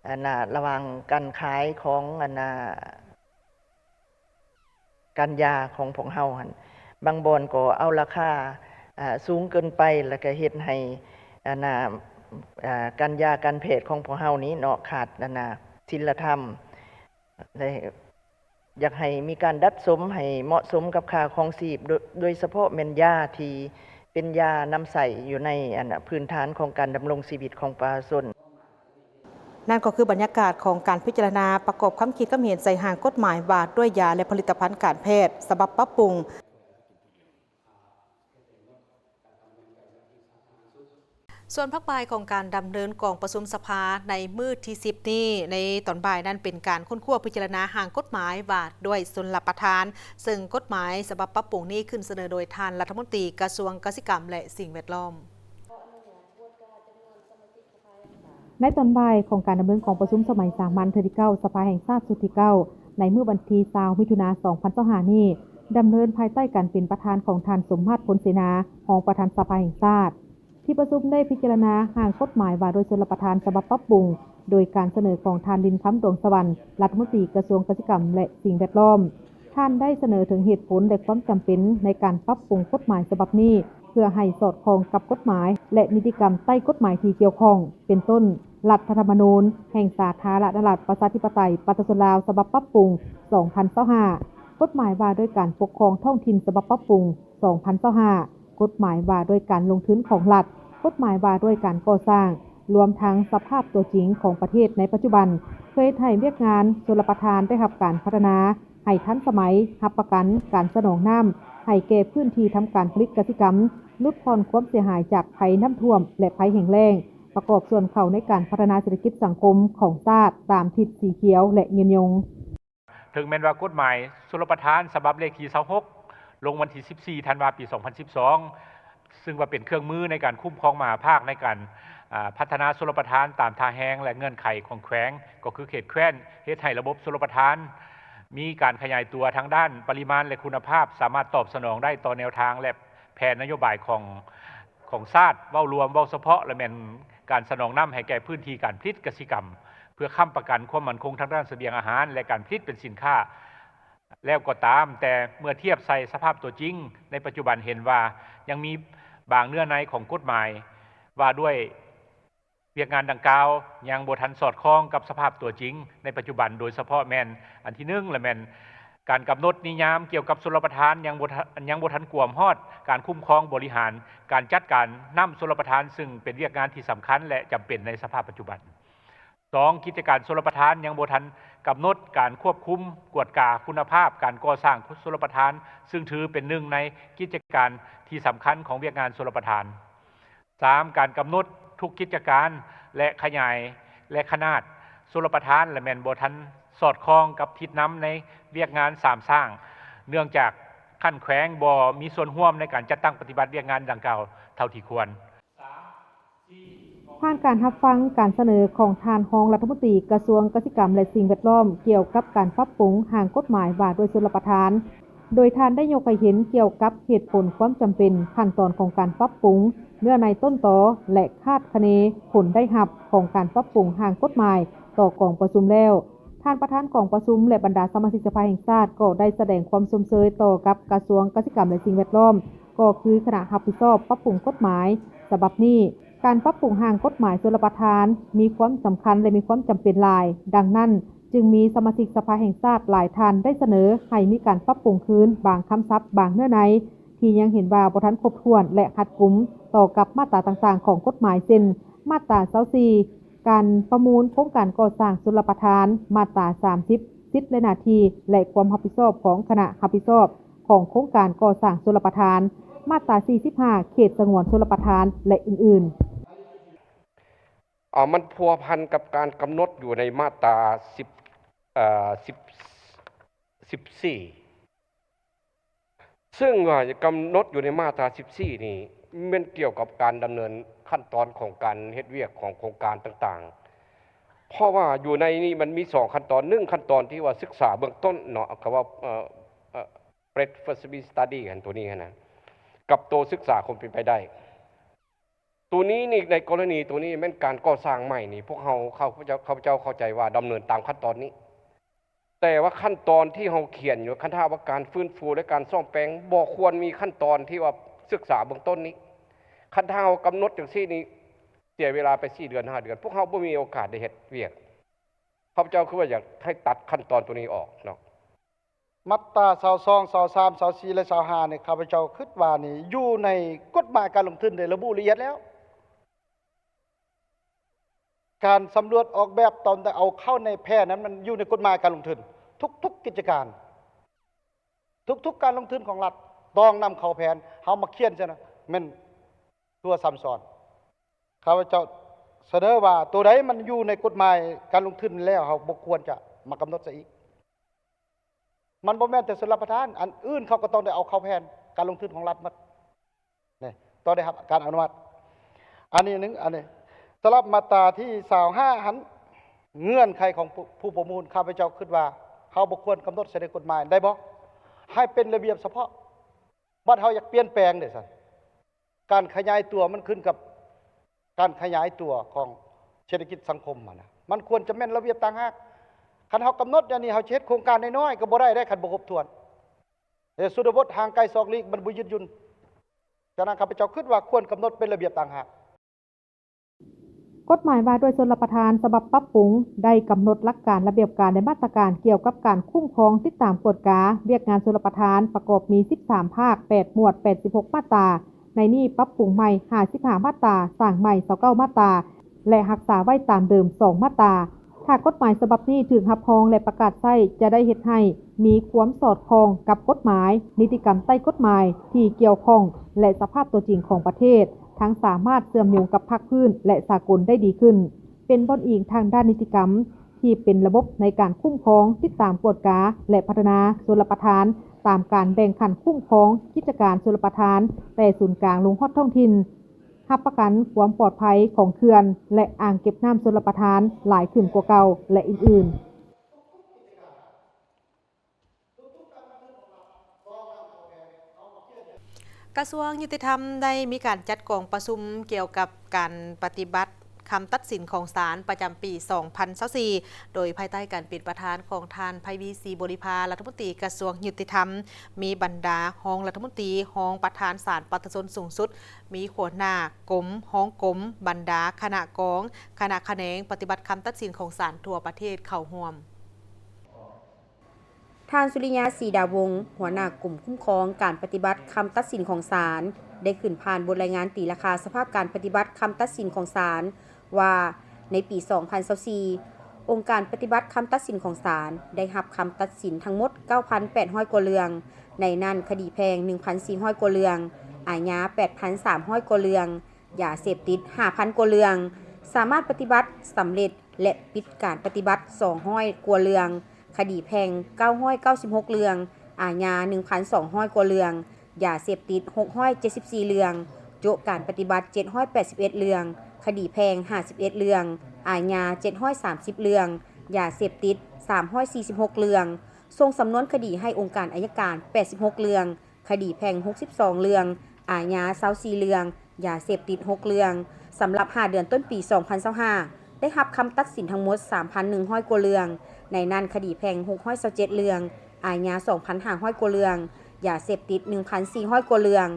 ອັນນ່າ ລະຫວ່າງການຂາຍຂອງ ອັນນ່າ ການຢາຂອງພວກເຮົາຫັ້ນ ບາງບ່ອນກໍເອົາລາຄາ ເອີ ສູງເກີນໄປ ແລ້ວກໍເຮັດໃຫ້ ອັນນ່າ ເອີ ການຢາການແພດຂອງພວກເຮົານີ້ເນາະ ຂາດ ອັນນ່າ ສິນລະທຳ ແລະ ຢາກໃຫ້ມີການດັດສົມໃຫ້ເໝາະສົມກັບຄ່າຄອງຊີບ ໂດ ໂດຍສະເພາະແມ່ນຢາທີ່ເປັນຢານຳໃຊ້ຢູ່ໃນ ອັນນ່າ ພື້ນຖານຂອງການດຳລົງຊີວິດຂອງປະຊາຊົນ. ນັ້ນກໍຄືບັນຍາກາດຂອງການພິຈາລະນາປະກອບຄຳຄິດຄຳເຫັນໃສ່ຮ່າງກົດໝາຍວ່າດ້ວຍຢາ ແລະ ຜະລິດຕະພັນການແພດ ສະບັບປັບປຸງ. ສ່ວນພາກບ່າຍຂອງການດຳເນີນກອງປະຊຸມສະພາໃນມື້ທີສິບນີ້ ໃນຕອນບ່າຍນັ້ນເປັນການຄົ້ນຄວ້າພິຈາລະນາຮ່າງກົດໝາຍວ່າດ້ວຍຊົນລະປະທານ, ເຊິ່ງກົດໝາຍສະບັບປັບປຸງນີ້ຂຶ້ນສະເໜີໂດຍທ່ານລັດຖະມົນຕີກະຊວງກະສິກຳ ແລະ ສິ່ງແວດລ້ອມ. ໃນຕອນບ່າຍຂອງການດຳເນີນກອງປະຊຸມສະໄໝສາມັນເທື່ອທີເກົ້າ ສະພາແຫ່ງຊາດຊຸດທີເກົ້າ ໃນມື້ວັນທີຊາວ ມິຖຸນາ ສອງພັນຊາວຫ້ານີ້ ດຳເນີນພາຍໃຕ້ການເປັນປະທານຂອງທ່ານ ສົມມາດ ພົນເສນາ ຮອງປະທານສະພາແຫ່ງຊາດ. ທີ່ປະຊຸມໄດ້ພິຈາລະນາຮ່າງກົດໝາຍວ່າດ້ວຍຊົນລະປະທານສະບັບປັບປຸງ ໂດຍການສະເໜີຂອງທ່ານ ລິນຄຳ ດວງສະຫວັນ ລັດຖະມົນຕີກະຊວງກະສິກຳ ແລະ ສິ່ງແວດລ້ອມ. ທ່ານໄດ້ສະເໜີເຖິງເຫດຜົນ ແລະ ຄວາມຈຳເປັນໃນການປັບປຸງກົດໝາຍສະບັບນີ້ ເພື່ອໃຫ້ສອດຄ່ອງກັບກົດໝາຍ ແລະ ນິຕິກຳໃຕ້ກົດໝາຍທີ່ກ່ຽວຂ້ອງ ເປັນຕົ້ນ ລັດຖະທຳມະນູນແຫ່ງສາທາລະນະລັດປະຊາທິປະໄຕປະຊາຊົນລາວ ສະບັບປັບປຸງ ສອງພັນຊາວຫ້າ, ກົດໝາຍວ່າດ້ວຍການປົກຄອງທ້ອງຖິ່ນ ສະບັບປັບປຸງ ສອງພັນຊາວຫ້າ, ກົດໝາຍວ່າດ້ວຍການລົງທຶນຂອງລັດ, ກົດໝາຍວ່າດ້ວຍການກໍ່ສ້າງ, ລວມທັງສະພາບຕົວຈິງຂອງປະເທດໃນປັດຈຸບັນ ເພື່ອເຮັດໃຫ້ວຽກງານຊົນລະປະທານໄດ້ຮັບການພັດທະນາ ໃຫ້ທັນສະໄໝ, ຮັບປະກັນການສະໜອງນ້ຳໃຫ້ແກ່ພື້ນທີ່ທຳການຜະລິດກະສິກຳ, ຫຼຸດຜ່ອນຄວາມເສຍຫາຍຈາກໄພນ້ຳຖ້ວມ ແລະ ໄພແຫ້ງແລ້ງ, ປະກອບສ່ວນເຂົ້າໃນການພັດທະນາເສດຖະກິດສັງຄົມຂອງຊາດຕາມທິດສີຂຽວ ແລະ ຍືນຍົງ. ເຖິງແມ່ນວ່າກົດໝາຍຊົນລະປະທານສະບັບເລກທີຊາວຫົກ ລົງວັນທີສິບສີ່ ທັນວາ ປີສອງພັນສິບສອງ ຊຶ່ງວ່າເປັນເຄື່ອງມືໃນການຄຸ້ມຄອງມະຫາພາກໃນການ ອາ ພັດທະນາຊົນລະປະທານຕາມທ່າແຮງ ແລະ ເງື່ອນໄຂຂອງແຂວງ ກໍຄືເຂດແຄວ້ນ ເຮັດໃຫ້ລະບົບຊົນລະປະທານມີການຂະຫຍາຍຕົວທາງດ້ານປະລິມານ ແລະ ຄຸນນະພາບ, ສາມາດຕອບສະໜອງໄດ້ຕໍ່ແນວທາງ ແລະ ແຜນນະໂຍບາຍຂອງ ຂອງຊາດເວົ້າລວມ, ເວົ້າສະເພາະ ແລະ ແມ່ນການສະໜອງນ້ຳໃຫ້ແກ່ພື້ນທີ່ການຜະລິດກະສິກຳ ເພື່ອຄ້ຳປະກັນຄວາມໝັ້ນຄົງທາງດ້ານສະບຽງອາຫານ ແລະ ການຜະລິດເປັນສິນຄ້າ. ແລ້ວກໍຕາມ, ແຕ່ເມື່ອທຽບໃສ່ສະພາບຕົວຈິງໃນປັດຈຸບັນ ເຫັນວ່າຍັງມີບາງເນື້ອໃນຂອງກົດໝາຍວ່າດ້ວຍວຽກງານດັ່ງກ່າວ ຍັງບໍ່ທັນສອດຄ່ອງກັບສະພາບຕົວຈິງໃນປັດຈຸບັນ, ໂດຍສະເພາະແມ່ນ ອັນທີໜຶ່ງ ລະແມ່ນການກຳນົດນິຍາມກ່ຽວກັບຊົນລະປະທານ ຍັງບໍ່ທັນ ຍັງບໍ່ທັນກວມຮອດການຄຸ້ມຄອງບໍລິຫານການຈັດການນ້ຳຊົນລະປະທານ, ຊຶ່ງເປັນວຽກງານທີ່ສຳຄັນ ແລະ ຈຳເປັນໃນສະພາບປັດຈຸບັນ. ສອງ, ກິດຈະການຊົນລະປະທານຍັງບໍ່ທັນກຳນົດການຄວບຄຸມກວດກາຄຸນນະພາບການກໍ່ສ້າງຊົນລະປະທານ, ຊຶ່ງຖືເປັນໜຶ່ງໃນກິດຈະການທີ່ສຳຄັນຂອງວຽກງານຊົນລະປະທານ. ສາມ, ການກຳນົດທຸກກິດຈະການ ແລະ ຂະຫຍາຍ ແລະ ຂະໜາດຊົນລະປະທານ ລະແມ່ນບໍ່ທັນສອດຄ່ອງກັບທິດນຳໃນວຽກງານສາມສ້າງ, ເນື່ອງຈາກຂັ້ນແຂວງບໍ່ມີສ່ວນຮ່ວມໃນການຈັດຕັ້ງປະຕິບັດວຽກງານດັ່ງກ່າວເທົ່າທີ່ຄວນ. ຜ່ານການຮັບຟັງການສະເໜີຂອງທ່ານຮອງລັດຖະມົນຕີກະຊວງກະສິກຳ ແລະ ສິ່ງແວດລ້ອມ ກ່ຽວກັບການປັບປຸງຮ່າງກົດໝາຍວ່າດ້ວຍຊົນລະປະທານ, ໂດຍທ່ານໄດ້ຍົກໃຫ້ເຫັນກ່ຽວກັບເຫດຜົນຄວາມຈຳເປັນຂັ້ນຕອນຂອງການປັບປຸງເນື້ອໃນຕົ້ນຕໍ ແລະ ຄາດຄະເນຜົນໄດ້ຮັບຂອງການປັບປຸງຮ່າງກົດໝາຍຕໍ່ກອງປະຊຸມແລ້ວ. ທ່ານປະທານກອງປະຊຸມ ແລະ ບັນດາສະມາຊິກສະພາແຫ່ງຊາດ ກໍໄດ້ສະແດງຄວາມຊົມເຊີຍຕໍ່ກັບກະຊວງກະສິກຳ ແລະ ສິ່ງແວດລ້ອມ ກໍຄືຄະນະຮັບຜິດຊອບປັບປຸງກົດໝາຍສະບັບນີ້. ການປັບປຸງຮ່າງກົດໝາຍຊົນລະປະທານມີຄວາມສຳຄັນ ແລະ ມີຄວາມຈຳເປັນຫຼາຍ, ດັ່ງນັ້ນ ຈຶ່ງມີສະມາຊິກສະພາແຫ່ງຊາດຫຼາຍທ່ານໄດ້ສະເໜີໃຫ້ມີການປັບປຸງຄືນບາງຄຳສັບ, ບາງເນື້ອໃນ ທີ່ຍັງເຫັນວ່າບໍ່ທັນຄົບຖ້ວນ ແລະ ຮັດກຸມຕໍ່ກັບມາດຕາຕ່າງໆຂອງກົດໝາຍ ເຊັ່ນ ມາດຕາຊາວສີ່ ການປະມູນໂຄງການກໍ່ສ້າງຊົນລະປະທານ, ມາດຕາສາມສິບ ສິດ ແລະ ໜ້າທີ່ ແລະ ຄວາມຮັບຜິດຊອບຂອງຄະນະຮັບຜິດຊອບຂອງໂຄງການກໍ່ສ້າງຊົນລະປະທານ, ມາດຕາສີ່ສິບຫ້າ ເຂດສະຫງວນຊົນລະປະທານ ແລະ ອື່ນໆ. ເອີ ມັນພົວພັນກັບການກຳນົດຢູ່ໃນມາດຕາສິບ ເອີ ສິບສີ່ ເຊິ່ງວ່າກຳນົດຢູ່ໃນມາດຕາສິບສີ່ນີ້ ແມ່ນກ່ຽວກັບການດຳເນີນຂັ້ນຕອນຂອງການເຮັດວຽກຂອງໂຄງການຕ່າງໆ ເພາະວ່າຢູ່ໃນນີ້ມັນມີສອງຂັ້ນຕອນ, ໜຶ່ງຂັ້ນຕອນທີ່ວ່າສຶກສາເບື້ອງຕົ້ນເນາະ ຄຳວ່າ ເອີ ເອີ pre-feasibility study ຫັ້ນ ໂຕນີ້ຫັ້ນນະ ກັບໂຕສຶກສາຄວາມເປັນໄປໄດ້. ໂຕນີ້ນີ້ ໃນກໍລະນີໂຕນີ້ແມ່ນການກໍ່ສ້າງໃໝ່ນີ້ ພວກເຮົາ ເຂົາເຈົ້າ ເຂົາເຈົ້າເຂົ້າໃຈວ່າດຳເນີນຕາມຂັ້ນຕອນນີ້, ແຕ່ວ່າຂັ້ນຕອນທີ່ເຮົາຂຽນຢູ່ ຄັນຖ້າວ່າການຟື້ນຟູ ແລະ ການສ້ອມແປງ ບໍ່ຄວນມີຂັ້ນຕອນທີ່ວ່າສຶກສາເບື້ອງຕົ້ນນີ້. ຄັນຖ້າເຮົາກຳນົດຈັ່ງຊີ້ນີ້ ເສຍເວລາໄປສີ່ເດືອນ ຫ້າເດືອນ ພວກເຮົາບໍ່ມີໂອກາດໄດ້ເຮັດວຽກ. ຂ້າພະເຈົ້າຄືວ່າຢາກໃຫ້ຕັດຂັ້ນຕອນໂຕນີ້ອອກເນາະ. ມາດຕາຊາວສອງ ຊາວສາມ ຊາວສີ່ ແລະ ຊາວຫ້ານີ້ ຂ້າພະເຈົ້າຄິດວ່ານີ້ຢູ່ໃນກົດໝາຍການລົງທຶນໄດ້ລະບຸລະອຽດແລ້ວ. ການສຳຫຼວດອອກແບບຕອນແຕ່ເອົາເຂົ້າໃນແຜນນັ້ນ ມັນຢູ່ໃນກົດໝາຍການລົງທຶນ. ທຸກໆກິດຈະການ ທຸກໆການລົງທຶນຂອງລັດຕ້ອງນຳເຂົ້າແຜນ. ເຮົາມາຂຽນຊະນະ ແມ່ນຕົວຊ້ຳຊ້ອນ. ຂ້າພະເຈົ້າສະເໜີວ່າ ໂຕໃດມັນຢູ່ໃນກົດໝາຍການລົງທຶນແລ້ວ ເຮົາບໍ່ຄວນຈະມາກຳນົດຊະອີກ. ມັນບໍ່ແມ່ນແຕ່ຊົນລະປະທານ, ອັນອື່ນເຂົາກໍຕ້ອງໄດ້ເອົາເຂົ້າແຜນການລົງທຶນຂອງລັດໝົດ ນີ້ ຕ້ອງໄດ້ຮັບການອະນຸມັດ. ອັນນີ້ໜຶ່ງ ອັນນີ້ສຳລັບມາດຕາທີຊາວຫ້າຫັ້ນ ເງື່ອນໄຂຂອງຜູ້ ຜູ້ປະມູນ ຂ້າພະເຈົ້າຄິດວ່າ ເຮົາບໍ່ຄວນກຳນົດໃສ່ໃນກົດໝາຍໄດ້ບໍ່? ໃຫ້ເປັນລະບຽບສະເພາະ. ບັດເຮົາຢາກປ່ຽນແປງເດຊັ້ນ? ການຂະຫຍາຍຕົວມັນຂຶ້ນກັບການຂະຫຍາຍຕົວຂອງເສດຖະກິດສັງຄົມຫັ້ນນະ ມັນຄວນຈະແມ່ນລະບຽບຕ່າງຫາກ. ຄັນເຮົາກຳນົດແນວນີ້ ເຮົາຈະເຮັດໂຄງການນ້ອຍໆກໍບໍ່ໄດ້ເດ້ ຄັນບໍ່ຄົບຖ້ວນ. ແລະ ຊົນນະບົດຫ່າງໄກສອກຫຼີກມັນບໍ່ຍືດຫຍຸ່ນ. ສະນັ້ນ ຂ້າພະເຈົ້າຄິດວ່າຄວນກຳນົດເປັນລະບຽບຕ່າງຫາກ. ກົດໝາຍວ່າດ້ວຍຊົນລະປະທານສະບັບປັບປຸງ ໄດ້ກຳນົດຫຼັກການລະບຽບການ ແລະ ມາດຕະການກ່ຽວກັບການຄຸ້ມຄອງ, ຕິດຕາມ, ກວດກາວຽກງານຊົນລະປະທານ ປະກອບມີສິບສາມພາກ, ແປດໝວດ, ແປດສິບຫົກມາດຕາ. ໃນນີ້ປັບປຸງໃໝ່ຫ້າສິບຫ້າມາດຕາ, ສ້າງໃໝ່ຊາວເກົ້າມາດຕາ ແລະ ຮັກສາໄວ້ຕາມເດີມສອງມາດຕາ. ຖ້າກົດໝາຍສະບັບນີ້ຖືກຮັບຮອງ ແລະ ປະກາດໃຊ້ ຈະໄດ້ເຮັດໃຫ້ມີຄວາມສອດຄ່ອງກັບກົດໝາຍ, ນິຕິກຳໃຕ້ກົດໝາຍທີ່ກ່ຽວຂ້ອງ ແລະ ສະພາບຕົວຈິງຂອງປະເທດ, ທັງສາມາດເຊື່ອມໂຍງກັບພາກພື້ນ ແລະ ສາກົນໄດ້ດີຂຶ້ນ, ເປັນບ່ອນອີງທາງດ້ານນິຕິກຳທີ່ເປັນລະບົບໃນການຄຸ້ມຄອງ, ຕິດຕາມ, ກວດກາ ແລະ ພັດທະນາຊົນລະປະທານ ຕາມການແບ່ງຂັ້ນຄຸ້ມຄອງກິດຈະການຊົນລະປະທານ ແຕ່ສູນກາງລົງຮອດທ້ອງຖິ່ນ. ຮັບປະກັນຄວາມປອດໄພຂອງເຂື່ອນ ແລະ ອ່າງເກັບນ້ຳຊົນລະປະທານຫຼາຍຂຶ້ນກວ່າເກົ່າ ແລະ ອື່ນໆ. ກະຊວງຍຸຕິທຳໄດ້ມີການຈັດກອງປະຊຸມກ່ຽວກັບການປະຕິບັດຄຳຕັດສິນຂອງສານປະຈຳປີສອງພັນຊາວສີ່ ໂດຍພາຍໃຕ້ການເປັນປະທານຂອງທ່ານ ໄພວີ ສີບໍລິພາ ລັດຖະມົນຕີກະຊວງຍຸຕິທຳ, ມີບັນດາຮອງລັດຖະມົນຕີ, ຮອງປະທານສານປະຊາຊົນສູງສຸດ, ມີຫົວໜ້າກົມ, ຮອງກົມ, ບັນດາຄະນະກອງ, ຄະນະຂະແໜງປະຕິບັດຄຳຕັດສິນຂອງສານທົ່ວປະເທດເຂົ້າຮ່ວມ. ທ່ານ ສຸລິຍາ ສີດາວົງ ຫົວໜ້າກົມຄຸ້ມຄອງການປະຕິບັດຄຳຕັດສິນຂອງສານ ໄດ້ຂຶ້ນຜ່ານບົດລາຍງານຕີລາຄາສະພາບການປະຕິບັດຄຳຕັດສິນຂອງສານ ວ່າໃນປີສອງພັນຊາວສີ່ ອົງການປະຕິບັດຄຳຕັດສິນຂອງສານ ໄດ້ຮັບຄຳຕັດສິນທັງໝົດເກົ້າພັນແປດຮ້ອຍກວ່າເລື່ອງ, ໃນນັ້ນຄະດີແພ່ງໜຶ່ງພັນສີ່ຮ້ອຍກວ່າເລື່ອງ, ອາຍາແປດພັນສາມຮ້ອຍກວ່າເລື່ອງ, ຢາເສບຕິດຫ້າພັນກວ່າເລື່ອງ, ສາມາດປະຕິບັດສຳເລັດ ແລະ ປິດການປະຕິບັດສອງຮ້ອຍກວ່າເລື່ອງ, ຄະດີແພ່ງເກົ້າຮ້ອຍເກົ້າສິບຫົກເລື່ອງ, ອາຍາໜຶ່ງພັນສອງຮ້ອຍກວ່າເລື່ອງ, ຢາເສບຕິດຫົກຮ້ອຍເຈັດສິບສີ່ເລື່ອງ, ໂຈະການປະຕິບັດເຈັດຮ້ອຍແປດສິບເອັດເລື່ອງ, ຄະດີແພ່ງຫ້າສິບເອັດເລື່ອງ, ອາຍາເຈັດຮ້ອຍສາມສິບເລື່ອງ, ຢາເສບຕິດສາມຮ້ອຍສີ່ສິບຫົກເລື່ອງ, ສົ່ງສຳນວນຄະດີໃຫ້ອົງການໄອຍະການແປດສິບຫົກເລື່ອງ, ຄະດີແພ່ງຫົກສິບສອງເລື່ອງ, ອາຍາຊາວສີ່ເລື່ອງ, ຢາເສບຕິດຫົກເລື່ອງ. ສຳລັບຫ້າເດືອນຕົ້ນປີສອງພັນຊາວຫ້າ ໄດ້ຮັບຄຳຕັດສິນທັງໝົດສາມພັນໜຶ່ງຮ້ອຍກວ່າເລື່ອງ, ໃນນັ້ນຄະດີແພ່ງຫົກຮ້ອຍຊາວເຈັດເລື່ອງ, ອາຍາສອງພັນຫ້າຮ້ອຍກວ່າເລື່ອງ, ຢາເສບຕິດໜຶ່ງພັນສີ່ຮ້ອຍກວ່າເລື່ອງ,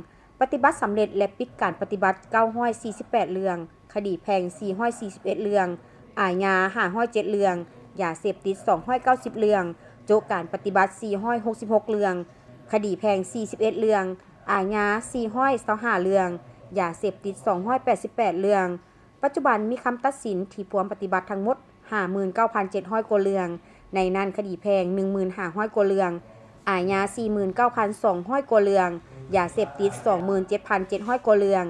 ປະຕິບັດສຳເລັດ ແລະ ປິດການປະຕິບັດເກົ້າຮ້ອຍສີ່ສິບແປດເລື່ອງ, ຄະດີແພ່ງສີ່ຮ້ອຍສີ່ສິບເອັດເລື່ອງ, ອາຍາຫ້າຮ້ອຍເຈັດເລື່ອງ, ຢາເສບຕິດສອງຮ້ອຍເກົ້າສິບເລື່ອງ, ໂຈະການປະຕິບັດສີ່ຮ້ອຍຫົກສິບຫົກເລື່ອງ, ຄະດີແພ່ງສີ່ສິບເອັດເລື່ອງ, ອາຍາສີ່ຮ້ອຍຊາວຫ້າເລື່ອງ, ຢາເສບຕິດສອງຮ້ອຍແປດສິບແປດເລື່ອງ. ປັດຈຸບັນມີຄຳຕັດສິນທີ່ພວມປະຕິບັດທັງໝົດຫ້າໝື່ນເກົ້າພັນເຈັດຮ້ອຍກວ່າເລື່ອງ, ໃນນັ້ນຄະດີແພ່ງໜຶ່ງໝື່ນຫ້າຮ້ອຍກວ່າເລື່ອງ, ອາຍາສີ່ໝື່ນເກົ້າພັນສອງຮ້ອຍກວ່າເລື່ອງ, ຢາເສບຕິດສອງໝື່ນເຈັດພັນເຈັດຮ້ອຍກວ່າເລື່ອງ.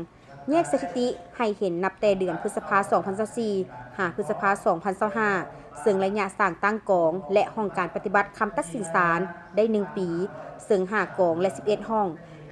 ແຍກສະຖິຕິໃຫ້ເຫັນນັບແຕ່ເດືອນພຶດສະພາສອງພັນຊາວສີ່ ຫາພຶດສະພາສອງພັນຊາວຫ້າ ເຊິ່ງໄລຍະສ້າງຕັ້ງກອງ ແລະ ຫ້ອງການປະຕິບັດຄຳຕັດສິນສານໄດ້ໜຶ່ງປີ, ເຊິ່ງຫ້າກອງ ແລະ ສິບເອັດຫ້ອງ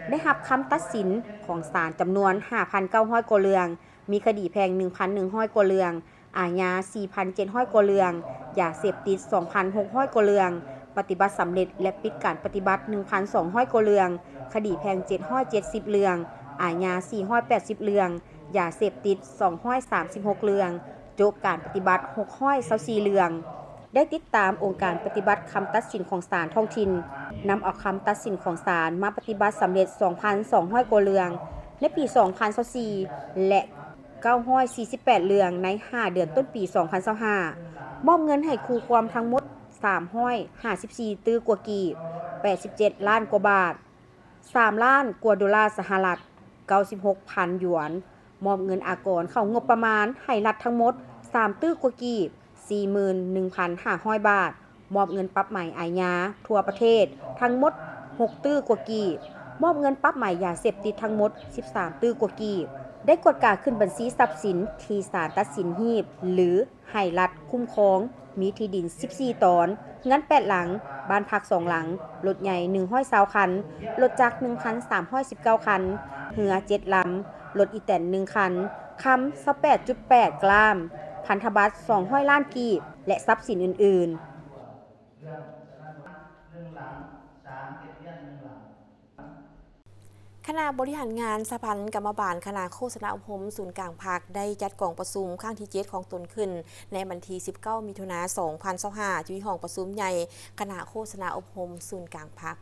ໄດ້ຮັບຄຳຕັດສິນຂອງສານຈຳນວນຫ້າພັນເກົ້າຮ້ອຍກວ່າເລື່ອງ, ມີຄະດີແພ່ງໜຶ່ງພັນໜຶ່ງຮ້ອຍກວ່າເລື່ອງ, ອາຍາສີ່ພັນເຈັດຮ້ອຍກວ່າເລື່ອງ, ຢາເສບຕິດສອງພັນຫົກຮ້ອຍກວ່າເລື່ອງ, ປະຕິບັດສຳເລັດ ແລະ ປິດການປະຕິບັດໜຶ່ງພັນສອງຮ້ອຍກວ່າເລື່ອງ, ຄະດີແພ່ງເຈັດຮ້ອຍເຈັດສິບເລື່ອງ, ອາຍາສີ່ຮ້ອຍແປດສິບເລື່ອງ, ຢາເສບຕິດສອງຮ້ອຍສາມສິບຫົກເລື່ອງ, ໂຈະການປະຕິບັດຫົກຮ້ອຍຊາວສີ່ເລື່ອງ. ໄດ້ຕິດຕາມອົງການປະຕິບັດຄຳຕັດສິນຂອງສານທ້ອງຖິ່ນ, ນຳເອົາຄຳຕັດສິນຂອງສານມາປະຕິບັດສຳເລັດສອງພັນສອງຮ້ອຍກວ່າເລື່ອງໃນປີສອງພັນຊາວສີ່ ແລະ ເກົ້າຮ້ອຍສີ່ສິບແປດເລື່ອງໃນຫ້າເດືອນຕົ້ນປີສອງພັນຊາວຫ້າ, ມອບເງິນໃຫ້ຄູ່ຄວາມທັງໝົດສາມຮ້ອຍຫ້າສິບສີ່ຕື້ກວ່າກີບ, ແປດສິບເຈັດລ້ານກວ່າບາດ, ສາມລ້ານກວ່າໂດລາສະຫະລັດ, ເກົ້າສິບຫົກພັນຢວນ, ມອບເງິນອາກອນເຂົ້າງົບປະມານໃຫ້ລັດທັງໝົດສາມຕື້ກວ່າກີບ, ສີ່ໝື່ນໜຶ່ງພັນຫ້າຮ້ອຍບາດ, ມອບເງິນປັບໃໝອາຍາທົ່ວປະເທດທັງໝົດຫົກຕື້ກວ່າກີບ, ມອບເງິນປັບໃໝຢາເສບຕິດທັງໝົດສິບສາມຕື້ກວ່າກີບ. ໄດ້ກວດກາຂຶ້ນບັນຊີຊັບສິນທີ່ສານຕັດສິນຮີບ ຫຼື ໃຫ້ລັດຄຸ້ມຄອງ ມີທີ່ດິນສິບສີ່ຕອນ, ເຮືອນແປດຫຼັງ, ບ້ານພັກສອງຫຼັງ, ລົດໃຫຍ່ໜຶ່ງຮ້ອຍຊາວຄັນ, ລົດຈັກໜຶ່ງພັນສາມຮ້ອຍສິບເກົ້າຄັນ, ເຮືອເຈັດລຳ, ລົດອີແຕນໜຶ່ງຄັນ, ຄຳຊາວແປດຈຸດແປດກຣາມ, ພັນທະບັດສອງຮ້ອຍລ້ານກີບ ແລະ ຊັບສິນອື່ນໆ. ຄະນະບໍລິຫານງານສະຫະພັນກຳມະບານຄະນະໂຄສະນາອົບຮົມສູນກາງພັກ ໄດ້ຈັດກອງປະຊຸມຄັ້ງທີເຈັດຂອງຕົນຂຶ້ນ ໃນວັນທີສິບເກົ້າ ມິຖຸນາ ສອງພັນຊາວຫ້າ ຢູ່ທີ່ຫ້ອງປະຊຸມໃຫຍ່ຄະນະໂຄສະນາອົບຮົມສູນກາງພັກ.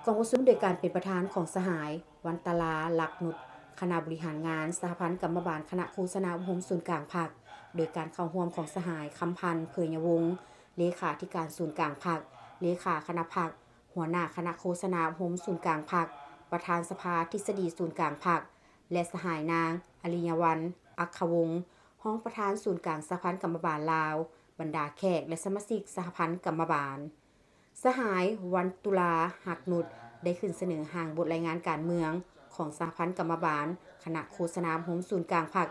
ກອງປະຊຸມໂດຍການເປັນປະທານຂອງສະຫາຍ ວັນຕະລາ ລັກນຸດ ຄະນະບໍລິຫານງານສະຫະພັນກຳມະບານຄະນະໂຄສະນາອົບຮົມສູນກາງພັກ, ໂດຍການເຂົ້າຮ່ວມຂອງສະຫາຍ ຄຳພັນ ເຜີຍຍະວົງ ເລຂາທິການສູນກາງພັກ, ເລຂາຄະນະພັກ, ຫົວໜ້າຄະນະໂຄສະນາອົບຮົມສູນກາງພັກ, ປະທານສະພາທິດສະດີສູນກາງພັກ ແລະ ສະຫາຍນາງ ອະລິຍະວັນ ອັກຂະວົງ ຮອງປະທານສູນກາງສະຫະພັນກຳມະບານລາວ, ບັນດາແຂກ ແລະ ສະມາຊິກສະຫະພັນກຳມະບານ. ສະຫາຍ ວັນຕຸລາ ຮັກນຸດ ໄດ້ຂຶ້ນສະເໜີຮ່າງບົດລາຍງານການເມືອງຂອງສະຫະພັນກຳມະບານຄະນະໂຄສະນາອົບຮົມສູນກາງພັກ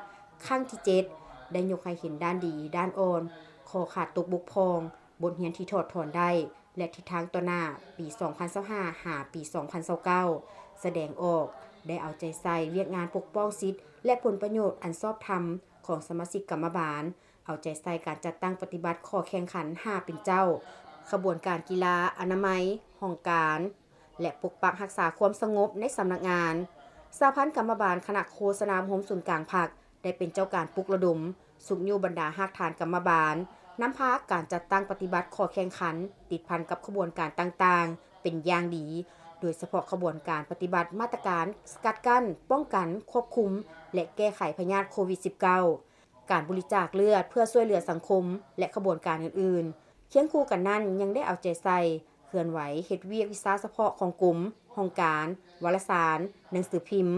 ຄັ້ງທີເຈັດ ໄດ້ຍົກໃຫ້ເຫັນດ້ານດີ, ດ້ານອ່ອນ, ຂໍ້ຂາດຕົກບົກຜ່ອງ, ບົດຮຽນທີ່ຖອດຖອນໄດ້ ແລະ ທິດທາງຕໍ່ໜ້າປີສອງພັນຊາວຫ້າ ຫາປີສອງພັນຊາວເກົ້າ ສະແດງອອກ ໄດ້ເອົາໃຈໃສ່ວຽກງານປົກປ້ອງສິດ ແລະ ຜົນປະໂຫຍດອັນຊອບທຳຂອງສະມາຊິກກຳມະບານ, ເອົາໃຈໃສ່ການຈັດຕັ້ງປະຕິບັດຂໍ້ແຂ່ງຂັນຫ້າເປັນເຈົ້າ, ຂະບວນການກິລາອະນາໄມ, ຫ້ອງການ ແລະ ປົກປັກຮັກສາຄວາມສະຫງົບໃນສຳນັກງານ. ສະຫະພັນກຳມະບານຄະນະໂຄສະນາອົບຮົມສູນກາງພັກ ໄດ້ເປັນເຈົ້າການປຸກລະດົມ, ຊຸກຍູ້ບັນດາຮາກຖານກຳມະບານ, ນຳພາການຈັດຕັ້ງປະຕິບັດຂໍ້ແຂ່ງຂັນ ຕິດພັນກັບຂະບວນການຕ່າງໆ ເປັນຢ່າງດີ, ໂດຍສະເພາະຂະບວນການປະຕິບັດມາດຕະການສະກັດກັ້ນ, ປ້ອງກັນ, ຄວບຄຸມ ແລະ ແກ້ໄຂພະຍາດໂຄວິດສິບເກົ້າ, ການບໍລິຈາກເລືອດເພື່ອຊ່ວຍເຫຼືອສັງຄົມ ແລະ ຂະບວນການອື່ນໆ. ຄຽງຄູ່ກັນນັ້ນ ຍັງໄດ້ເອົາໃຈໃສ່ ເຄື່ອນໄຫວເຮັດວຽກວິຊາສະເພາະຂອງກົມ, ຫ້ອງການ, ວາລະສານ, ໜັງສືພິມ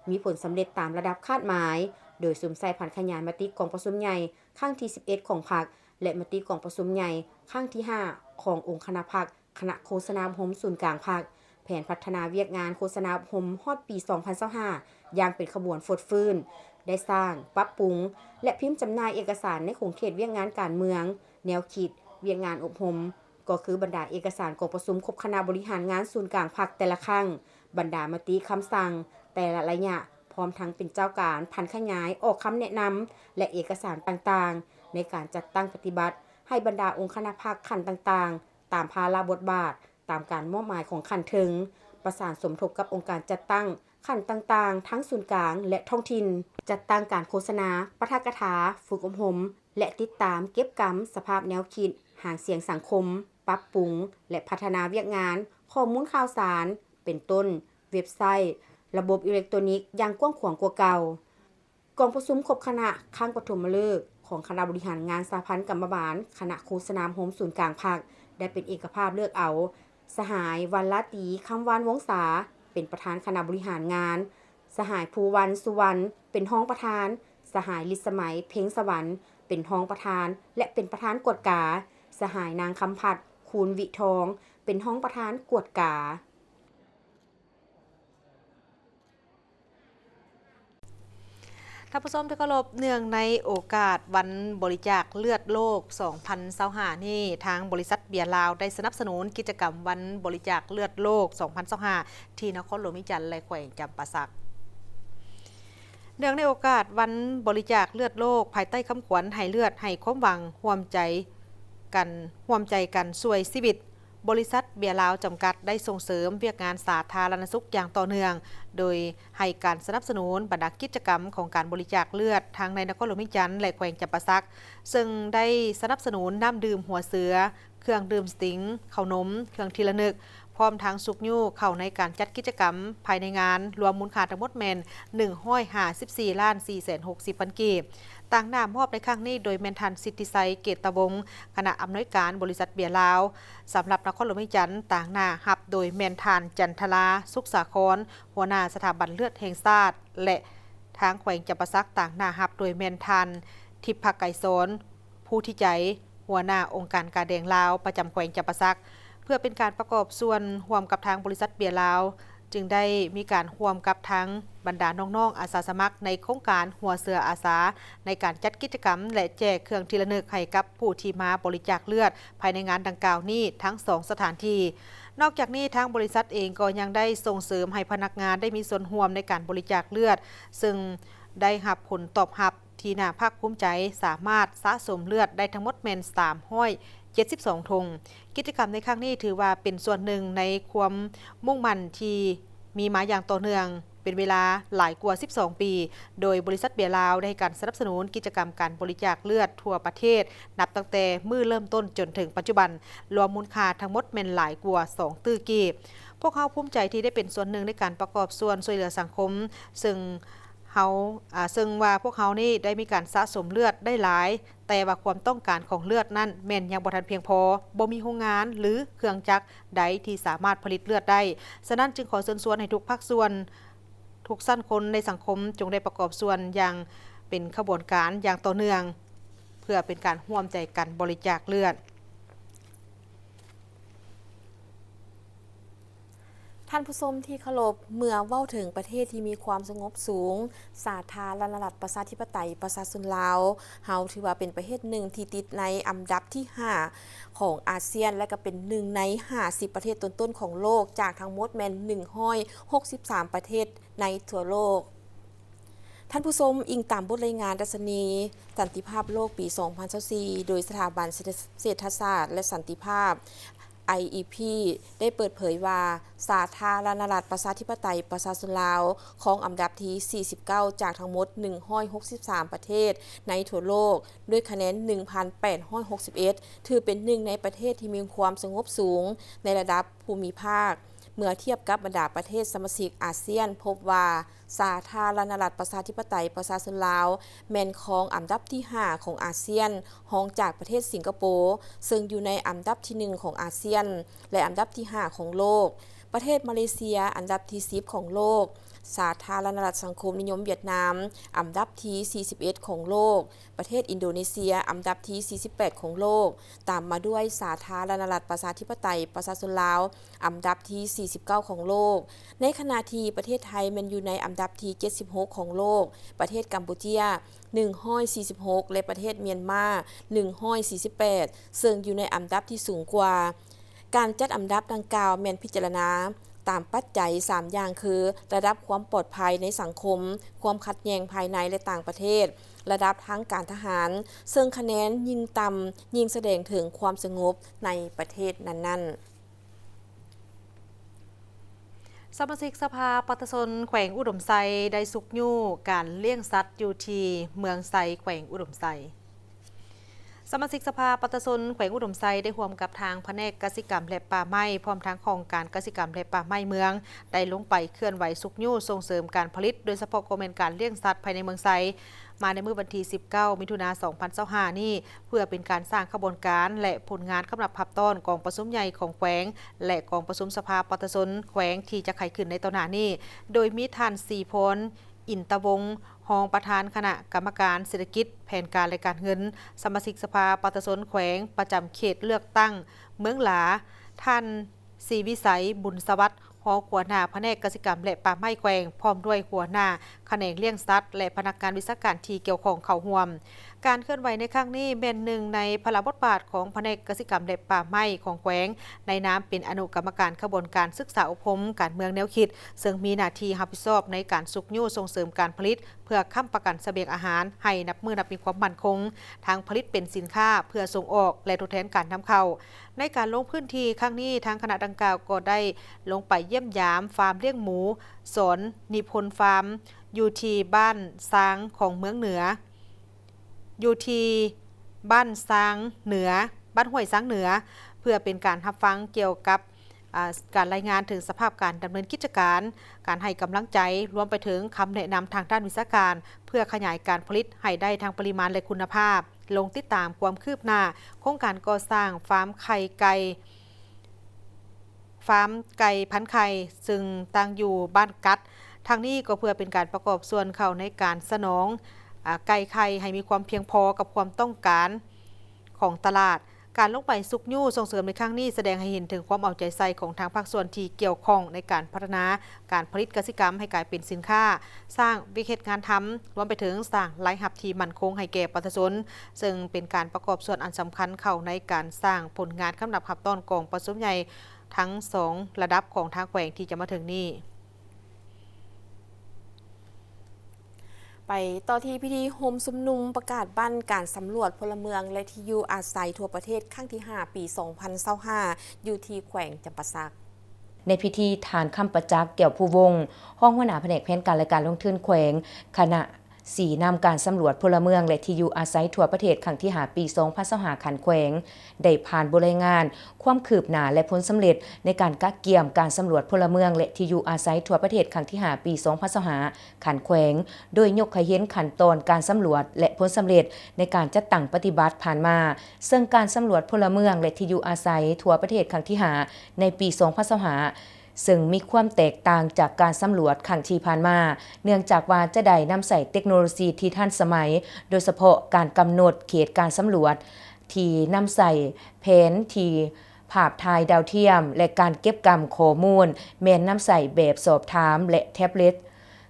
ມີຜົນສຳເລັດຕາມລະດັບຄາດໝາຍ, ໂດຍສຸມໃສ່ຜັນຂະຫຍາຍມະຕິກອງປະຊຸມໃຫຍ່ຄັ້ງທີສິບເອັດຂອງພັກ ແລະ ມະຕິກອງປະຊຸມໃຫຍ່ຄັ້ງທີຫ້າຂອງອົງຄະນະພັກ ຄະນະໂຄສະນາອົບຮົມສູນກາງພັກ, ແຜນພັດທະນາວຽກງານໂຄສະນາອົບຮົມຮອດປີສອງພັນຊາວຫ້າ ຢ່າງເປັນຂະບວນຟົດຟື້ນ, ໄດ້ສ້າງ, ປັບປຸງ ແລະ ພິມຈຳໜ່າຍເອກະສານໃນຂົງເຂດວຽກງານການເມືອງ, ແນວຄິດ, ວຽກງານອົບຮົມ, ກໍຄືບັນດາເອກະສານກອງປະຊຸມຄົບຄະນະບໍລິຫານງານສູນກາງພັກແຕ່ລະຄັ້ງ, ບັນດາມະຕິຄຳສັ່ງແຕ່ລະໄລຍະ, ພ້ອມທັງເປັນເຈົ້າການຜັນຂະຫຍາຍອອກຄຳແນະນຳ ແລະ ເອກະສານຕ່າງໆ ໃນການຈັດຕັ້ງປະຕິບັດໃຫ້ບັນດາອົງຄະນະພັກຂັ້ນຕ່າງໆ ຕາມພາລະບົດບາດ, ຕາມການມອບໝາຍຂອງຂັ້ນເທິງ, ປະສານສົມທົບກັບອົງການຈັດຕັ້ງຂັ້ນຕ່າງໆ ທັງສູນກາງ ແລະ ທ້ອງຖິ່ນ, ຈັດຕັ້ງການໂຄສະນາ, ປາຖະກະຖາ, ຝຶກອົບຮົມ ແລະ ຕິດຕາມເກັບກຳສະພາບແນວຄິດ, ຫາງສຽງສັງຄົມ, ປັບປຸງ ແລະ ພັດທະນາວຽກງານ, ຂໍ້ມູນຂ່າວສານ ເປັນຕົ້ນ ເວັບໄຊ, ລະບົບອີເລັກໂຕນິກຢ່າງກວ້າງຂວາງກວ່າເກົ່າ. ກອງປະຊຸມຄົບຄະນະຄັ້ງປະຖົມມະເລີກຂ ຂອງຄະນະບໍລິຫານງານສະຫະພັນກຳມະບານຄະນະຄູສະໜາມໂຮມສູນກາງພັກ ໄດ້ເປັນເອກະພາບເລືອກເອົາ ສະຫາຍ ວັນລາຕີ ຄຳວານວົງສາ ເປັນປະທານຄະນະບໍລິຫານງານ, ສະຫາຍ ພູວັນ ສຸວັນ ເປັນຮອງປະທານ, ສະຫາຍ ລິດສະໄໝ ເພັງສະຫວັນ ເປັນຮອງປະທານ ແລະ ເປັນປະທານກວດກາ, ສະຫາຍ ນາງ ຄຳພັດ ຄູນວິທອງ ເປັນຮອງປະທານກວດກາ. ທ່ານຜູ້ຊົມທີ່ເຄົາລົບ, ເນື່ອງໃນໂອກາດວັນບໍລິຈາກເລືອດໂລກສອງພັນຊາວຫ້ານີ້, ທາງບໍລິສັດເບຍລາວໄດ້ສະໜັບສະໜູນກິດຈະກຳວັນບໍລິຈາກເລືອດໂລກສອງພັນຊາວຫ້າ ທີ່ນະຄອນຫຼວງວຽງຈັນ ແລະ ແຂວງຈຳປາສັກ. ເນື່ອງໃນໂອກາດວັນບໍລິຈາກເລືອດໂລກ, ພາຍໃຕ້ຄຳຂວັນ ໃຫ້ເລືອດໃຫ້ຄວາມຫວັງ, ຮ່ວມໃຈກັນ, ຮ່ວມໃຈກັນຊ່ວຍຊີວິດ, ບໍລິສັດເບຍລາວຈຳກັດໄດ້ສົ່ງເສີມວຽກງານສາທາລະນະສຸກຢ່າງຕໍ່ເນື່ອງ, ໂດຍໃຫ້ການສະໜັບສະໜູນບັນດາກິດຈະກຳຂອງການບໍລິຈາກເລືອດ ທັງໃນນະຄອນຫຼວງວຽງຈັນ ແລະ ແຂວງຈຳປາສັກ, ເຊິ່ງໄດ້ສະໜັບສະໜູນນ້ຳດື່ມຫົວເສືອ, ເຄື່ອງດື່ມສະຕິງ, ເຂົ້າໜົມ, ເຄື່ອງທີ່ລະນຶກ, ພ້ອມທັງຊຸກຍູ້ເຂົ້າໃນການຈັດກິດຈະກຳພາຍໃນງານ, ລວມມູນຄ່າທັງໝົດແມ່ນ ໜຶ່ງຮ້ອຍຫ້າສິບສີ່ລ້ານສີ່ແສນຫົກສິບພັນກີບ. ຕາງໜ້າມອບໃນຄັ້ງນີ້ໂດຍແມ່ນທ່ານ ສິດທິໄຊ ເກດຕະວົງ, ຄະນະອຳນວຍການບໍລິສັດເບຍລາວ ສຳລັບນະຄອນຫຼວງວຽງຈັນ, ຕາງໜ້າຮັບໂດຍແມ່ນທ່ານ ຈັນທະລາ ສຸກສາຄອນ, ຫົວໜ້າສະຖາບັນເລືອດແຫ່ງຊາດ ແລະ ທາງແຂວງຈຳປາສັກ, ຕາງໜ້າຮັບໂດຍແມ່ນທ່ານ ທິບພະໄກສອນ ພູທິໃຈ, ຫົວໜ້າອົງການກາແດງລາວປະຈຳແຂວງຈຳປາສັກ. ເພື່ອເປັນການປະກອບສ່ວນຮ່ວມກັບທາງບໍລິສັດເບຍລາວ, ຈຶ່ງໄດ້ມີການຮ່ວມກັບທາງບັນດານ້ອງໆອາສາສະໝັກໃນໂຄງການຫົວເສືອອາສາ ໃນການຈັດກິດຈະກຳ ແລະ ແຈກເຄື່ອງທີ່ລະນຶກໃຫ້ກັບຜູ້ທີ່ມາບໍລິຈາກເລືອດພາຍໃນງານດັ່ງກ່າວນີ້ທັງສອງສະຖານທີ່. ນອກຈາກນີ້, ທາງບໍລິສັດເອງກໍຍັງໄດ້ສົ່ງເສີມໃຫ້ພະນັກງານໄດ້ມີສ່ວນຮ່ວມໃນການບໍລິຈາກເລືອດ, ເຊິ່ງໄດ້ຮັບຜົນຕອບຮັບ ທີ່ໜ້າພາກພູມໃຈ, ສາມາດສະສົມເລືອດໄດ້ທັງໝົດແມ່ນສາມຮ້ອຍເຈັດສິບສອງຖົງ. ກິດຈະກຳໃນຄັ້ງນີ້ຖືວ່າເປັນສ່ວນໜຶ່ງໃນຄວາມມຸ່ງໝັ້ນທີ່ມີມາຢ່າງຕໍ່ເນື່ອງເປັນເວລາຫຼາຍກວ່າສິບສອງປີ, ໂດຍບໍລິສັດເບຍລາວໄດ້ໃຫ້ການສະໜັບສະໜູນກິດຈະກຳການບໍລິຈາກເລືອດທົ່ວປະເທດ ນັບຕັ້ງແຕ່ມື້ເລີ່ມຕົ້ນຈົນເຖິງປັດຈຸບັນ, ລວມມູນຄ່າທັງໝົດແມ່ນຫຼາຍກວ່າສອງຕື້ກີບ. ພວກເຮົາພູມໃຈທີ່ໄດ້ເປັນສ່ວນໜຶ່ງໃນການປະກອບສ່ວນຊ່ວຍເຫຼືອສັງຄົມ, ເຊິ່ງ ເຮົາ, ອາ, ເຊິ່ງວ່າພວກເຮົານີ້ໄດ້ມີການສະສົມເລືອດໄດ້ຫຼາຍ, ແຕ່ວ່າຄວາມຕ້ອງການຂອງເລືອດນັ້ນແມ່ນຍັງບໍ່ທັນພຽງພໍ, ບໍ່ມີໂຮງງານ ຫຼື ເຄື່ອງຈັກໃດທີ່ສາມາດຜະລິດເລືອດໄດ້. ສະນັ້ນຈຶ່ງຂໍເຊີນຊວນໃຫ້ທຸກພາກສ່ວນ, ທຸກຊັ້ນຄົນໃນສັງຄົມ ຈົ່ງໄດ້ປະກອບສ່ວນຢ່າງເປັນຂະບວນການຢ່າງຕໍ່ເນື່ອງ, ເພື່ອເປັນການຮ່ວມໃຈກັນບໍລິຈາກເລືອດ. ທ່ານຜູ້ຊົມທີ່ເຄົາລົບ, ເມື່ອເວົ້າເຖິງປະເທດທີ່ມີຄວາມສະຫງົບສູງ, ສາທາລະນະລັດປະຊາທິປະໄຕປະຊາຊົນລາວ, ເຮົາຖືວ່າເປັນປະເທດໜຶ່ງທີ່ຕິດໃນອັນດັບທີຫ້າຂອງອາຊຽນ ແລະ ກໍເປັນໜຶ່ງໃນຫ້າສິບປະເທດຕົ້ນໆຂອງໂລກ, ຈາກທັງໝົດແມ່ນໜຶ່ງຮ້ອຍຫົກສິບສາມປະເທດໃນທົ່ວໂລກ. ທ່ານຜູ້ຊົມ, ອີງຕາມບົດລາຍງານດັດຊະນີສັນຕິພາບໂລກປີສອງພັນຊາວສີ່ ໂດຍສະຖາບັນເສດຖະສາດ ແລະ ສັນຕິພາບ ໄອອີພີ ໄດ້ເປີດເຜີຍວ່າ ສາທາລະນະລັດປະຊາທິປະໄຕປະຊາຊົນລາວ ຄອງອັນດັບທີສີ່ສິບເກົ້າ ຈາກທັງໝົດໜຶ່ງຮ້ອຍຫົກສິບສາມປະເທດໃນທົ່ວໂລກ ດ້ວຍຄະແນນໜຶ່ງພັນແປດຮ້ອຍຫົກສິບເອັດ ຖືເປັນໜຶ່ງໃນປະເທດທີ່ມີຄວາມສະຫງົບສູງໃນລະດັບພູມິພາກ. ເມື່ອທຽບກັບບັນດາປະເທດສະມາຊິກອາຊຽນ ພົບວ່າ ສາທາລະນະລັດປະຊາທິປະໄຕປະຊາຊົນລາວ ແມ່ນຄອງອັນດັບທີຫ້າຂອງອາຊຽນ, ຮອງຈາກປະເທດສິງກະໂປ, ເຊິ່ງຢູ່ໃນອັນດັບທີໜຶ່ງຂອງອາຊຽນ ແລະ ອັນດັບທີຫ້າຂອງໂລກ, ປະເທດມາເລເຊຍ ອັນດັບທີສິບຂອງໂລກ, ສາທາລະນະລັດສັງຄົມນິຍົມຫວຽດນາມ ອັນດັບທີສີ່ສິບເອັດຂອງໂລກ, ປະເທດອິນໂດເນເຊຍ ອັນດັບທີສີ່ສິບແປດຂອງໂລກ, ຕາມມາດ້ວຍສາທາລະນະລັດປະຊາທິປະໄຕປະຊາຊົນລາວ ອັນດັບທີສີ່ສິບເກົ້າຂອງໂລກ, ໃນຂະນະທີ່ປະເທດໄທແມ່ນຢູ່ໃນອັນດັບທີເຈັດສິບຫົກຂອງໂລກ, ປະເທດກຳປູເຈຍ ໜຶ່ງຮ້ອຍສີ່ສິບຫົກ ແລະ ປະເທດມຽນມາ ໜຶ່ງຮ້ອຍສີ່ສິບແປດ ເຊິ່ງຢູ່ໃນອັນດັບທີ່ສູງກວ່າ. ການຈັດອັນດັບດັ່ງກ່າວແມ່ນພິຈາລະນາຕາມປັດໄຈສາມຢ່າງຄື ລະດັບຄວາມປອດໄພໃນສັງຄົມ, ຄວາມຂັດແຍ່ງພາຍໃນ ແລະ ຕ່າງປະເທດ, ລະດັບທາງການທະຫານ, ເຊິ່ງຄະແນນຍິ່ງຕ່ຳ ຍິ່ງສະແດງເຖິງຄວາມສະຫງົບໃນປະເທດນັ້ນໆ. ສະມາຊິກສະພາປະຊາຊົນແຂວງອຸດົມໄຊ ໄດ້ຊຸກຍູ້ການລ້ຽງສັດຢູ່ທີ່ເມືອງໄຊ ແຂວງອຸດົມໄຊ. ສະມາຊິກສະພາປະຊາຊົນແຂວງອຸດົມໄຊ ໄດ້ຮ່ວມກັບທາງພະແນກກະສິກຳ ແລະ ປ່າໄມ້ ພ້ອມທາງຫ້ອງການກະສິກຳ ແລະ ປ່າໄມ້ເມືອງ ໄດ້ລົງໄປເຄື່ອນໄຫວຊຸກຍູ້ສົ່ງເສີມການຜະລິດ ໂດຍສະເພາະກໍແມ່ນການລ້ຽງສັດພາຍໃນເມືອງໄຊ ມາໃນມື້ວັນທີສິບເກົ້າ ມິຖຸນາ ສອງພັນຊາວຫ້ານີ້ ເພື່ອເປັນການສ້າງຂະບວນການ ແລະ ຜົນງານຄຳນັບຮັບຕ້ອນກອງປະຊຸມໃຫຍ່ຂອງແຂວງ ແລະ ກອງປະຊຸມສະພາປະຊາຊົນແຂວງທີ່ຈະໄຂຂຶ້ນໃນຕໍ່ໜ້ານີ້, ໂດຍມີທ່ານ ສີພອນ ອິນຕະວົງ ຮອງປະທານຄະນະກຳມະການເສດຖະກິດ, ແຜນການ ແລະ ການເງິນ, ສະມາຊິກສະພາປະຊາຊົນແຂວງປະຈຳເຂດເລືອກຕັ້ງເມືອງຫຼາ, ທ່ານ ສີວິໄສ ບຸນສະຫວັດ ຮອງຫົວໜ້າພະແນກກະສິກຳ ແລະ ປ່າໄມ້ແຂວງ ພ້ອມດ້ວຍຫົວໜ້າຂະແໜງລ້ຽງສັດ ແລະ ພະນັກງານວິຊາການທີ່ກ່ຽວຂ້ອງເຂົ້າຮ່ວມ. ການເຄື່ອນໄຫວໃນຄັ້ງນີ້ແມ່ນໜຶ່ງໃນພາລະບົດບາດຂອງພະແນກກະສິກຳ ແລະ ປ່າໄມ້ຂອງແຂວງ ໃນນາມເປັນອະນຸກຳມະການຂະບວນການສຶກສາອົບຮົມການເມືອງແນວຄິດ, ເຊິ່ງມີໜ້າທີ່ຮັບຜິດຊອບໃນການຊຸກຍູ້ສົ່ງເສີມການຜະລິດ ເພື່ອຄ້ຳປະກັນສະບຽງອາຫານໃຫ້ນັບມື້ນັບມີຄວາມໝັ້ນຄົງ, ທັງຜະລິດເປັນສິນຄ້າເພື່ອສົ່ງອອກ ແລະ ທົດແທນການນຳເຂົ້າ. ໃນການລົງພື້ນທີ່ຄັ້ງນີ້, ທາງຄະນະດັ່ງກ່າວກໍໄດ້ລົງໄປຢ້ຽມຢາມຟາມລ້ຽງໝູ ສອນນິພົນຟາມ ຢູ່ທີ່ບ້ານຊາງຂອງເມືອງເໜືອ ຢູ່ທີ່ບ້ານຊາງເໜືອ ບ້ານຫ້ວຍຊາງເໜືອ ເພື່ອເປັນການຮັບຟັງກ່ຽວກັບ ອາ ການລາຍງານເຖິງສະພາບການດຳເນີນກິດຈະການ, ການໃຫ້ກຳລັງໃຈ, ລວມໄປເຖິງຄຳແນະນຳທາງດ້ານວິຊາການ ເພື່ອຂະຫຍາຍການຜະລິດໃຫ້ໄດ້ທັງປະລິມານ ແລະ ຄຸນນະພາບ, ລົງຕິດຕາມຄວາມຄືບໜ້າໂຄງການກໍ່ສ້າງຟາມໄຂ່ໄກ່ ຟາມໄກ່ພັນໄຂ່ ເຊິ່ງຕັ້ງຢູ່ບ້ານກັດ. ທັງນີ້ກໍເພື່ອເປັນການປະກອບສ່ວນເຂົ້າໃນການສະໜອງ ອາ ໄກ່ໄຂ່ໃຫ້ມີຄວາມພຽງພໍກັບຄວາມຕ້ອງການຂອງຕະຫຼາດ. ການລົງໄປຊຸກຍູ້ສົ່ງເສີມໃນຄັ້ງນີ້ ສະແດງໃຫ້ເຫັນເຖິງຄວາມເອົາໃຈໃສ່ຂອງທາງພາກສ່ວນທີ່ກ່ຽວຂ້ອງໃນການພັດທະນາການຜະລິດກະສິກຳໃຫ້ກາຍເປັນສິນຄ້າ, ສ້າງວຽກເຮັດງານທຳ, ລວມໄປເຖິງສ້າງລາຍຮັບທີ່ໝັ້ນຄົງໃຫ້ແກ່ປະຊາຊົນ, ເຊິ່ງເປັນການປະກອບສ່ວນອັນສຳຄັນເຂົ້າໃນການສ້າງຜົນງານຄຳນັບຮັບຕ້ອນກອງປະຊຸມໃຫຍ່ທັງສອງລະດັບຂອງທາງແຂວງທີ່ຈະມາເຖິງນີ້. ໄປຕໍ່ທີ່ພິທີໂຮມຊຸມນຸມປະກາດບັ້ນການສຳຫຼວດພົນລະເມືອງ ແລະ ທີ່ຢູ່ອາໄສທົ່ວປະເທດຄັ້ງທີຫ້າ ປີສອງພັນຊາວຫ້າ ຢູ່ທີ່ແຂວງຈຳປາສັກ. ໃນພິທີ ທ່ານ ຄຳປະຈັກ ແກ້ວພູວົງ ຮອງຫົວໜ້າພະແນກແຜນການ ແລະ ການລົງທຶນແຂວງ, ຄະນະຊີ້ນຳການສຳຫຼວດພົນລະເມືອງ ແລະ ທີ່ຢູ່ອາໄສທົ່ວປະເທດຄັ້ງທີຫ້າ ປີສອງພັນຊາວຫ້າ ຂັ້ນແຂວງ ໄດ້ຜ່ານບົດລາຍງານຄວາມຄືບໜ້າ ແລະ ຜົນສຳເລັດໃນການກະກຽມການສຳຫຼວດພົນລະເມືອງ ແລະ ທີ່ຢູ່ອາໄສທົ່ວປະເທດຄັ້ງທີຫ້າ ປີສອງພັນຊາວຫ້າ ຂັ້ນແຂວງ, ໂດຍຍົກໃຫ້ເຫັນຂັ້ນຕອນການສຳຫຼວດ ແລະ ຜົນສຳເລັດໃນການຈັດຕັ້ງປະຕິບັດຜ່ານມາ, ເຊິ່ງການສຳຫຼວດພົນລະເມືອງ ແລະ ທີ່ຢູ່ອາໄສທົ່ວປະເທດຄັ້ງທີຫ້າ ໃນປີສອງພັນຊາວຫ້າ ເຊິ່ງມີຄວາມແຕກຕ່າງຈາກການສຳຫຼວດຄັ້ງທີ່ຜ່ານມາ, ເນື່ອງຈາກວ່າຈະໄດ້ນຳໃຊ້ເຕັກໂນໂລຊີທີ່ທັນສະໄໝ, ໂດຍສະເພາະການກຳນົດເຂດການສຳຫຼວດ ທີ່ນຳໃຊ້ແຜນທີ່ພາບຖ່າຍດາວທຽມ ແລະ ການເກັບກຳຂໍ້ມູນແມ່ນນຳໃຊ້ແບບສອບຖາມ ແລະ ແທັບເລັດ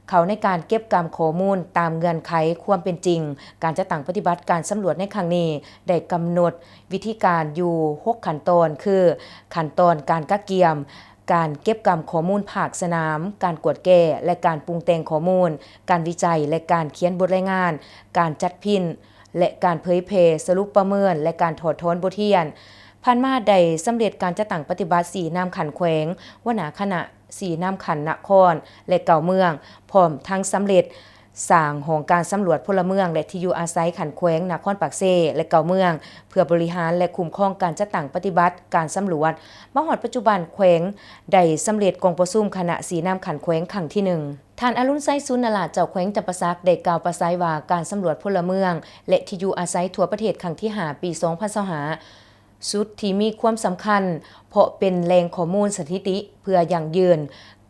ເຂົ້າໃນການເກັບກຳຂໍ້ມູນຕາມເງື່ອນໄຂຄວາມເປັນຈິງ. ການຈັດຕັ້ງປະຕິບັດການສຳຫຼວດໃນຄັ້ງນີ້ ໄດ້ກຳນົດວິທີການຢູ່ຫົກຂັ້ນຕອນ ຄື ຂັ້ນຕອນການກະກຽມ, ການເກັບກຳຂໍ້ມູນພາກສະໜາມ, ການກວດແກ້ ແລະ ການປຸງແຕ່ງຂໍ້ມູນ, ການວິໄຈ ແລະ ການຂຽນບົດລາຍງານ, ການຈັດພິມ ແລະ ການເຜີຍແຜ່, ສະຫຼຸບ, ປະເມີນ ແລະ ການຖອດຖອນບົດຮຽນ. ຜ່ານມາໄດ້ສຳເລັດການຈັດຕັ້ງປະຕິບັດຊີ້ນຳຂັ້ນແຂວງ, ຫົວໜ້າຄະນະຊີ້ນຳຂັ້ນນະຄອນ ແລະ ເກົ້າເມືອງ, ພ້ອມທັງສຳເລັດ ສ້າງຫ້ອງການສຳຫຼວດພົນລະເມືອງ ແລະ ທີ່ຢູ່ອາໄສຂັ້ນແຂວງນະຄອນປາກເຊ ແລະ ເກົ້າເມືອງ ເພື່ອບໍລິຫານ ແລະ ຄຸ້ມຄອງການຈັດຕັ້ງປະຕິບັດການສຳຫຼວດ. ມາຮອດປັດຈຸບັນ, ແຂວງໄດ້ສຳເລັດກອງປະຊຸມຄະນະຊີ້ນຳຂັ້ນແຂວງຄັ້ງທີໜຶ່ງ. ທ່ານ ອະລຸນໄຊ ສູນນະລາດ ເຈົ້າແຂວງຈຳປາສັກ ໄດ້ກ່າວປາໄສວ່າ ການສຳຫຼວດພົນລະເມືອງ ແລະ ທີ່ຢູ່ອາໄສທົ່ວປະເທດຄັ້ງທີຫ້າ ປີສອງພັນຊາວຫ້າ ຈຸດທີ່ມີຄວາມສຳຄັນ ເພາະເປັນແຫຼ່ງຂໍ້ມູນສະຖິຕິເພື່ອຢັ້ງຢືນ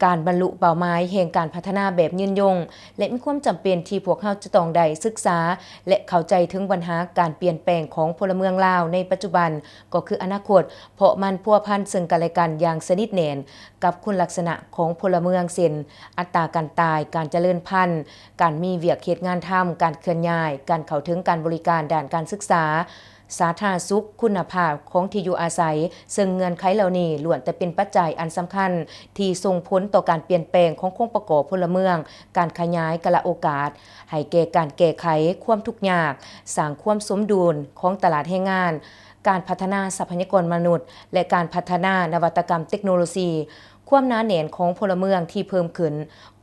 ການບັນລຸເປົ້າໝາຍແຫ່ງການພັດທະນາແບບຍືນຍົງ ແລະ ມີຄວາມຈຳເປັນທີ່ພວກເຮົາຈະຕ້ອງໄດ້ສຶກສາ ແລະ ເຂົ້າໃຈເຖິງບັນຫາການປ່ຽນແປງຂອງພົນລະເມືອງລາວໃນປັດຈຸບັນ ກໍຄືອະນາຄົດ, ເພາະມັນພົວພັນເຊິ່ງກັນແລະກັນຢ່າງສະໜິດແໜ້ນກັບຄຸນລັກສະນະຂອງພົນລະເມືອງ ເຊັ່ນ ອັດຕາການຕາຍ, ການຈະເລີນພັນ, ການມີວຽກເຮັດງານທຳ, ການເຄື່ອນຍ້າຍ, ການເຂົ້າເຖິງການບໍລິການດ້ານການສຶກສາ, ສາທາລະນະສຸກ, ຄຸນນະພາບຂອງທີ່ຢູ່ອາໄສ, ເຊິ່ງເງື່ອນໄຂເຫຼົ່ານີ້ລ້ວນແຕ່ເປັນປັດໄຈອັນສຳຄັນທີ່ສົ່ງຜົນຕໍ່ການປ່ຽນແປງຂອງໂຄງປະກອບພົນລະເມືອງ, ການຂະຫຍາຍກາລະໂອກາດໃຫ້ແກ່ການແກ້ໄຂຄວາມທຸກຍາກ, ສ້າງຄວາມສົມດຸນຂອງຕະຫຼາດແຮງງານ, ການພັດທະນາຊັບພະຍາກອນມະນຸດ ແລະ ການພັດທະນານະວັດຕະກຳເຕັກໂນໂລຊີ, ໂຄ ຄວາມໜາແໜ້ນຂອງພົນລະເມືອງທີ່ເພີ່ມຂຶ້ນ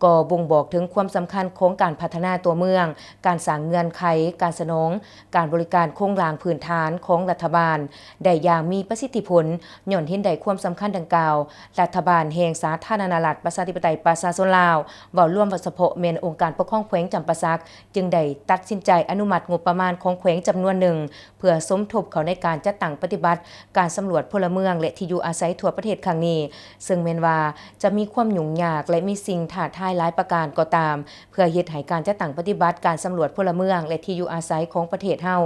ກໍບົ່ງບອກເຖິງຄວາມສຳຄັນຂອງການພັດທະນາຕົວເມືອງ, ການສ້າງເງື່ອນໄຂການສະໜອງການບໍລິການໂຄງລ່າງພື້ນຖານຂອງລັດຖະບານໄດ້ຢ່າງມີປະສິດທິຜົນ. ຍ້ອນເຫັນໄດ້ຄວາມສຳຄັນດັ່ງກ່າວ, ລັດຖະບານແຫ່ງສາທາລະນະລັດ ປະຊາທິປະໄຕ ປະຊາຊົນລາວ ເວົ້າລວມ ເວົ້າສະເພາະແມ່ນອົງການປົກຄອງແຂວງຈຳປາສັກ ຈຶ່ງໄດ້ຕັດສິນໃຈອະນຸມັດງົບປະມານຂອງແຂວງຈຳນວນໜຶ່ງ ເພື່ອສົມທົບເຂົ້າໃນການຈັດຕັ້ງປະຕິບັດການສຳຫຼວດພົນລະເມືອງ ແລະ ທີ່ຢູ່ອາໄສທົ່ວປະເທດຄັ້ງນີ້, ເຊິ່ງແມ່ນວ່າຈະມີຄວາມຫຍຸ້ງຍາກ ແລະ ມີສິ່ງທ້າທາຍຫຼາຍປະການກໍຕາມ, ເພື່ອເຮັດໃຫ້ການຈັດຕັ້ງປະຕິບັດການສຳຫຼວດພົນລະເມືອງ ແລະ ທີ່ຢູ່ອາໄສຂອງປະເທດເຮົາ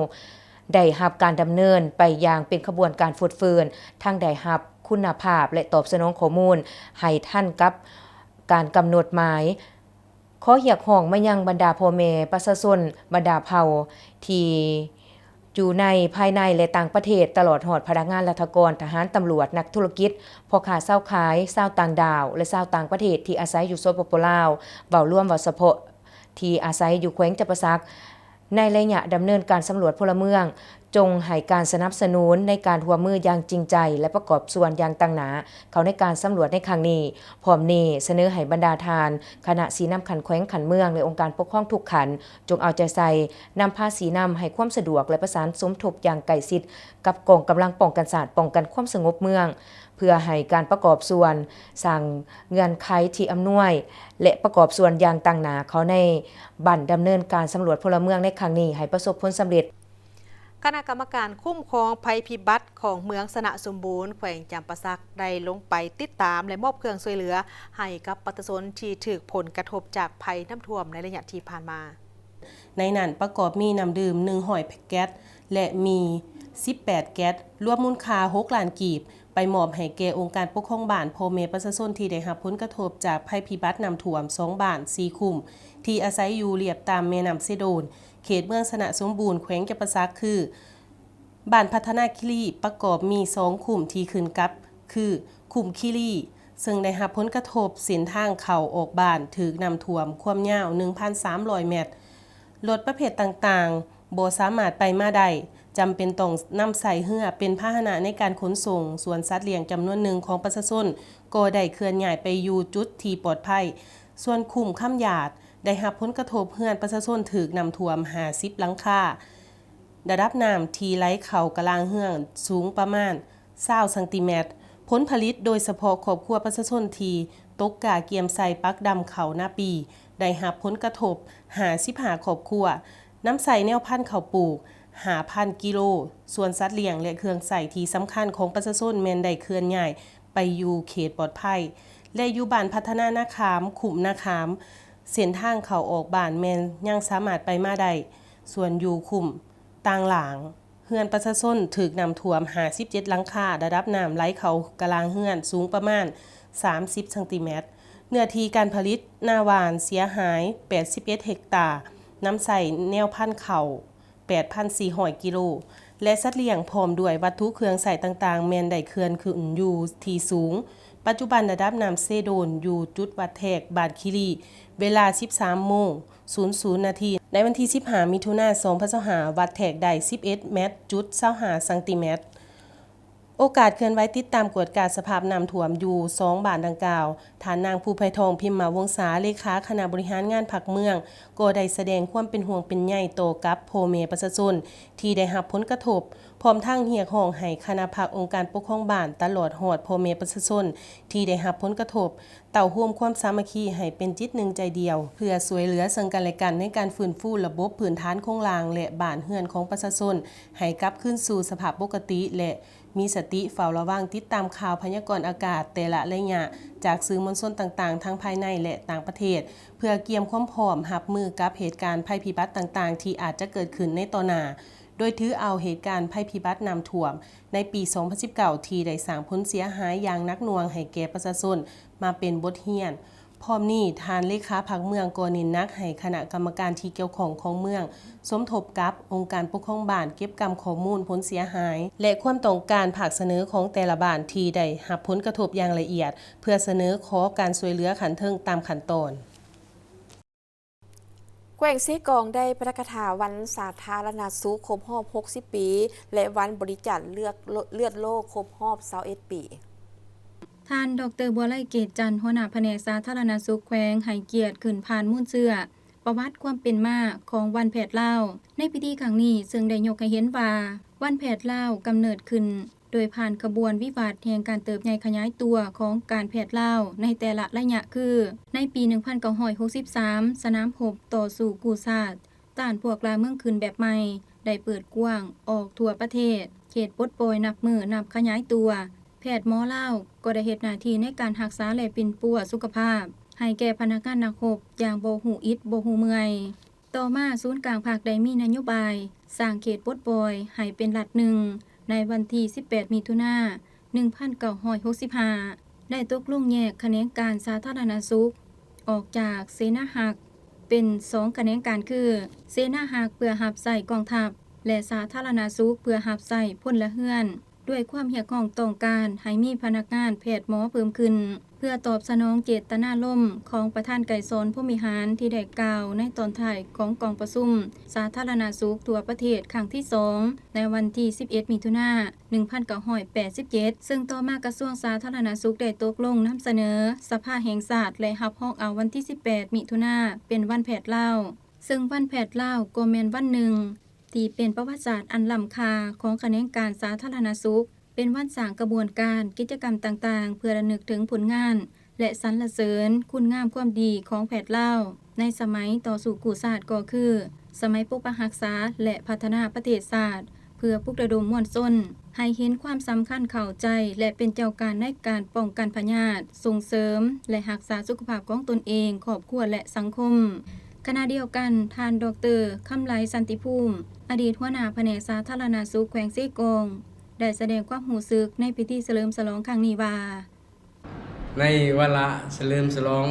ໄດ້ຮັບການດຳເນີນໄປຢ່າງເປັນຂະບວນການຟົດຟື້ນ, ທັງໄດ້ຮັບຄຸນນະພາບ ແລະ ຕອບສະໜອງຂໍ້ມູນໃຫ້ທັນກັບການກຳນົດໝາຍ. ຂໍຮຽກຮ້ອງມາຍັງບັນດາພໍ່ແມ່ປະຊາຊົນ, ບັນດາເຜົ່າທີ່ຢູ່ໃນ, ພາຍໃນ ແລະ ຕ່າງປະເທດ, ຕະຫຼອດຮອດພະນັກງານລັດຖະກອນ, ທະຫານ, ຕຳຫຼວດ, ນັກທຸລະກິດ, ພໍ່ຄ້າຊາວຂາຍ, ຊາວຕ່າງດ້າວ ແລະ ຊາວຕ່າງປະເທດທີ່ອາໄສຢູ່ ສປປ ລາວ ເວົ້າລວມ ເວົ້າສະເພາະ ທີ່ອາໄສຢູ່ແຂວງຈຳປາສັກ, ໃນໄລຍະດຳເນີນການສຳຫຼວດພົນລະເມືອງ, ຈົ່ງໃຫ້ການສະໜັບສະໜູນໃນການຮ່ວມມືຢ່າງຈິງໃຈ ແລະ ປະກອບສ່ວນຢ່າງຕັ້ງໜ້າເຂົ້າໃນການສຳຫຼວດໃນຄັ້ງນີ້. ພ້ອມນີ້, ສະເໜີໃຫ້ບັນດາທ່ານຄະນະຊີ້ນຳຂັ້ນແຂວງ, ຂັ້ນເມືອງ ແລະ ອົງການປົກຄອງທຸກຂັ້ນ ຈົ່ງເອົາໃຈໃສ່, ນຳພາຊີ້ນຳໃຫ້ຄວາມສະດວກ ແລະ ປະສານສົມທົບຢ່າງໃກ້ຊິດກັບກອງກຳລັງປ້ອງກັນຊາດ, ປ້ອງກັນຄວາມສະຫງົບເມືອງ, ເພື່ອໃຫ້ການປະກອບສ່ວນສ້າງເງື່ອນໄຂທີ່ອຳນວຍ ແລະ ປະກອບສ່ວນຢ່າງຕັ້ງໜ້າເຂົ້າໃນບັ້ນດຳເນີນການສຳຫຼວດພົນລະເມືອງໃນຄັ້ງນີ້ໃຫ້ປະສົບຜົນສຳເລັດ. ຄະນະກຳມະການຄຸ້ມຄອງໄພພິບັດຂອງເມືອງຊະນະສົມບູນ ແຂວງຈຳປາສັກ ໄດ້ລົງໄປຕິດຕາມ ແລະ ມອບເຄື່ອງຊ່ວຍເຫຼືອໃຫ້ກັບປະຊາຊົນທີ່ຖືກຜົນກະທົບຈາກໄພນ້ຳຖ້ວມໃນໄລຍະທີ່ຜ່ານມາ. ໃນນັ້ນປະກອບມີນ້ຳດື່ມໜຶ່ງຮ້ອຍແກັດ ແລະ ມີສິບແປດແກັດ ລວມມູນຄ່າຫົກລ້ານກີບ ໄປມອບໃຫ້ແກ່ອົງການປົກຄອງບ້ານ, ພໍ່ແມ່ປະຊາຊົນທີ່ໄດ້ຮັບຜົນກະທົບຈາກໄພພິບັດນ້ຳຖ້ວມສອງບ້ານ ສີ່ຄຸ້ມ ທີ່ອາໄສຢູ່ລຽບຕາມແມ່ນ້ຳເຊໂດນ ເຂດເມືອງຊະນະສົມບູນ ແຂວງຈຳປາສັກ ຄື ບ້ານພັດທະນາຄີລີ ປະກອບມີສອງຄຸ້ມທີ່ຂຶ້ນກັບ ຄືຄຸ້ມຄີລີ ເຊິ່ງໄດ້ຮັບຜົນກະທົບເສັ້ນທາງເຂົ້າອອກບ້ານຖືກນ້ຳຖ້ວມຄວາມຍາວໜຶ່ງພັນສາມຮ້ອຍແມັດ, ລົດປະເພດຕ່າງໆບໍ່ສາມາດໄປມາໄດ້, ຈຳເປັນຕ້ອງນຳໃຊ້ເຮືອເປັນພາຫະນະໃນການຂົນສົ່ງ, ສ່ວນສັດລ້ຽງຈຳນວນໜຶ່ງຂອງປະຊາຊົນກໍໄດ້ເຄື່ອນຍ້າຍໄປຢູ່ຈຸດທີ່ປອດໄພ. ສ່ວນຄຸ້ມຄຳຢາດ ໄດ້ຮັບຜົນກະທົບເຮືອນປະຊາຊົນຖືກນ້ຳຖ້ວມຫ້າສິບຫຼັງຄາ. ລະດັບນ້ຳທີ່ໄຫຼເຂົ້າກະລາງເຮືອນສູງປະມານຊາວຊັງຕີແມັດ. ຜົນຜະລິດ ໂດຍສະເພາະຄອບຄົວປະຊາຊົນທີ່ຕົກກ້າກຽມໃສ່ປັກດຳເຂົ້ານາປີ ໄດ້ຮັບຜົນກະທົບຫ້າສິບຫ້າຄອບຄົວ, ນຳໃຊ້ແນວພັນເຂົ້າປູກຫ້າພັນກິໂລ, ສ່ວນສັດລ້ຽງ ແລະ ເຄື່ອງໃຊ້ທີ່ສຳຄັນຂອງປະຊາຊົນແມ່ນໄດ້ເຄື່ອນຍ້າຍໄປຢູ່ເຂດປອດໄພ ແລະ ຢູ່ບ້ານພັດທະນານາຂາມ, ຄຸ້ມນາຂາມ, ເສັ້ນທາງເຂົ້າອອກບ້ານແມ່ນຍັງສາມາດໄປມາໄດ້. ສ່ວນຢູ່ຄຸ້ມຕ່າງຫຼາງ, ເຮືອນປະຊາຊົນຖືກນ້ຳຖ້ວມຫ້າສິບເຈັດຫຼັງຄາ, ລະດັບນ້ຳໄຫຼເຂົ້າກະລາງເຮືອນສູງປະມານສາມສິບຊັງຕີແມັດ. ເນື້ອທີ່ການຜະລິດນາຫວ່ານເສຍຫາຍແປດສິບເອັດເຮັກຕາ, ນຳໃຊ້ແນວພັນເຂົ້າ ແປດພັນສີ່ຮ້ອຍກິໂລ ແລະ ສັດລ້ຽງ ພ້ອມດ້ວຍວັດຖຸເຄື່ອງໃຊ້ຕ່າງໆ ແມ່ນໄດ້ເຄື່ອນຂຶ້ນຢູ່ທີ່ສູງ. ປັດຈຸບັນລະດັບນ້ຳເຊໂດນຢູ່ຈຸດວັດແທກບ້ານຄີລີ ເວລາສິບສາມໂມງສູນນາທີ ໃນວັນທີສິບຫ້າ ມິຖຸນາ ສອງພັນຊາວຫ້າ ວັດແທກໄດ້ສິບເອັດແມັດຈຸດຊາວຫ້າຊັງຕີແມັດ. ໂອກາດເຄື່ອນໄຫວຕິດຕາມກວດກາສະພາບນ້ຳຖ້ວມຢູ່ສອງບ້ານດັ່ງກ່າວ, ທ່ານນາງ ພູໄພທອງ ພິມມະວົງສາ ເລຂາຄະນະບໍລິຫານງານພັກເມືອງ ກໍໄດ້ສະແດງຄວາມເປັນຫ່ວງເປັນໃຍຕໍ່ກັບພໍ່ແມ່ປະຊາຊົນທີ່ໄດ້ຮັບຜົນກະທົບ, ພ້ອມທັງຮຽກຮ້ອງໃຫ້ຄະນະພັກອົງການປົກຄອງບ້ານ ຕະຫຼອດຮອດພໍ່ແມ່ປະຊາຊົນທີ່ໄດ້ຮັບຜົນກະທົບ ເຕົ້າໂຮມຄວາມສາມັກຄີໃຫ້ເປັນຈິດໜຶ່ງໃຈດຽວ ເພື່ອຊ່ວຍເຫຼືອເຊິ່ງກັນແລະກັນໃນການຟື້ນຟູລະບົບພື້ນຖານໂຄງລ່າງ ແລະ ບ້ານເຮືອນຂອງປະຊາຊົນໃຫ້ກັບຄືນສູ່ສະພາບປົກກະຕິ ແລະ ມີສະຕິເຝົ້າລະວັງຕິດຕາມຂ່າວພະຍາກອນອາກາດແຕ່ລະໄລຍະຈາກສື່ມວນຊົນຕ່າງໆ ທັງພາຍໃນ ແລະ ຕ່າງປະເທດ ເພື່ອກຽມຄວາມພ້ອມຮັບມືກັບເຫດການໄພພິບັດຕ່າງໆ ທີ່ອາດຈະເກີດຂຶ້ນໃນຕໍ່ໜ້າ, ໂດຍຖືເອົາເຫດການໄພພິບັດນ້ຳຖ້ວມໃນປີສອງພັນສິບເກົ້າ ທີ່ໄດ້ສ້າງຜົນເສຍຫາຍຢ່າງໜັກໜ່ວງໃຫ້ແກ່ປະຊາຊົນມາເປັນບົດຮຽນ. ພ້ອມນີ້, ທ່ານເລຂາພັກເມືອງກໍເນັ້ນໜັກໃຫ້ຄະນະກຳມະການທີ່ກ່ຽວຂ້ອງຂອງເມືອງ ສົມທົບກັບອົງການປົກຄອງບ້ານ ເກັບກຳຂໍ້ມູນຜົນເສຍຫາຍ ແລະ ຄວາມຕ້ອງການພາກສະເໜີຂອງແຕ່ລະບ້ານທີ່ໄດ້ຮັບຜົນກະທົບຢ່າງລະອຽດ ເພື່ອສະເໜີຂໍການຊ່ວຍເຫຼືອຂັ້ນເທິງຕາມຂັ້ນຕອນ. ແຂວງເຊກອງໄດ້ປະກາດກະຖາວັນສາທາລະນະສຸກຄົບຮອບຫົກສິບປີ ແລະ ວັນບໍລິຈາກເລືອດ ເລືອດໂລກຄົບຮອບຊາວເອັດປີ. ທ່ານ ດອກເຕີ ບົວໄລ ເກດຈັນ ຫົວໜ້າພະແນກສາທາລະນະສຸກແຂວງ ໃຫ້ກຽດຂຶ້ນຜ່ານມູນເຊື້ອ ປະຫວັດຄວາມເປັນມາຂອງວັນແພດລາວ. ໃນພິທີຄັ້ງນີ້ ເຊິ່ງໄດ້ຍົກໃຫ້ເຫັນວ່າ ວັນແພດລາວກຳເນີດຂຶ້ນໂດຍຜ່ານຂະບວນວິວັດແຫ່ງການເຕີບໃຫຍ່ຂະຫຍາຍຕົວຂອງການແພດລາວໃນແຕ່ລະໄລຍະ ຄື ໃນປີໜຶ່ງພັນເກົ້າຮ້ອຍຫົກສິບສາມ ສະໜາມຮົບຕໍ່ສູ້ກູ້ຊາດ ຕ້ານພວກລ່າເມືອງຂຶ້ນແບບໃໝ່ ໄດ້ເປີດກວ້າງອອກທົ່ວປະເທດ, ເຂດປົດປ່ອຍນັບມື້ນັບຂະຫຍາຍຕົວ. ແພດໝໍລາວກໍໄດ້ເຮັດໜ້າທີ່ໃນການຮັກສາ ແລະ ປິ່ນປົວສຸຂະພາບໃຫ້ແກ່ພະນັກງານນັກຮົບຢ່າງບໍ່ຮູ້ອິດບໍ່ຮູ້ເມື່ອຍ. ຕໍ່ມາ ສູນກາງພັກໄດ້ມີນະໂຍບາຍສ້າງເຂດປົດປ່ອຍໃຫ້ເປັນລັດໜຶ່ງ ໃນວັນທີສິບແປດ ມິຖຸນາ ໜຶ່ງພັນເກົ້າຮ້ອຍຫົກສິບຫ້າ ໄດ້ຕົກລົງແຍກຂະແໜງການສາທາລະນະສຸກອອກຈາກເສນາຮັກ ເປັນສອງຂະແໜງການຄື ເສນາຮັກເພື່ອຮັບໃຊ້ກອງທັບ ແລະ ສາທາລະນະສຸກເພື່ອຮັບໃຊ້ພົນລະເຮືອນ ດ້ວຍຄວາມຮຽກຮ້ອງຕ້ອງການໃຫ້ມີພະນັກງານແພດໝໍເພີ່ມຂຶ້ນ ເພື່ອຕອບສະໜອງເຈດຕະນາລົມຂອງປະທານໄກສອນ ພົມວິຫານ ທີ່ໄດ້ກ່າວໃນຕອນທ້າຍຂອງກອງປະຊຸມສາທາລະນະສຸກທົ່ວປະເທດຄັ້ງທີສອງ ໃນວັນທີສິບເອັດ ມິຖຸນາ ໜຶ່ງພັນເກົ້າຮ້ອຍແປດສິບເຈັດ ເຊິ່ງຕໍ່ມາກະຊວງສາທາລະນະສຸກໄດ້ຕົກລົງນຳສະເໜີສະພາແຫ່ງຊາດ ແລະ ຮັບຮອງເອົາວັນທີສິບແປດ ມິຖຸນາ ເປັນວັນແພດລາວ. ເຊິ່ງວັນແພດລາວກໍແມ່ນວັນໜຶ່ງທີ່ເປັນປະຫວັດສາດອັນລ້ຳຄ່າຂອງຂະແໜງການສາທາລະນະສຸກ, ເປັນວັນສ້າງຂະບວນການ, ກິດຈະກຳຕ່າງໆ ເພື່ອລະນຶກເຖິງຜົນງານ ແລະ ສັນລະເສີນຄຸນງາມຄວາມດີຂອງແພດລາວ ໃນສະໄໝຕໍ່ສູ້ກູ້ຊາດ ກໍຄື ສະໄໝປົກປັກຮັກສາ ແລະ ພັດທະນາປະເທດຊາດ ເພື່ອປຸກລະດົມມວນຊົນໃຫ້ເຫັນຄວາມສຳຄັນ, ເຂົ້າໃຈ ແລະ ເປັນເຈົ້າການໃນການປ້ອງກັນພະຍາດ, ສົ່ງເສີມ ແລະ ຮັກສາສຸຂະພາບຂອງຕົນເອງ, ຄອບຄົວ ແລະ ສັງຄົມ. ຂະນະດຽວກັນ, ທ່ານ ດອກເຕີ ຄຳໄລ ສັນຕິພູມ ອະດີດຫົວໜ້າພະແນກສາທາລະນະສຸກແຂວງເຊກອງ ໄດ້ສະແດງຄວາມຮູ້ສຶກໃນພິທີສະເຫຼີມສະຫຼອງຄັ້ງນີ້ວ່າ ໃນວາລະສະເຫຼີມສະຫຼອງ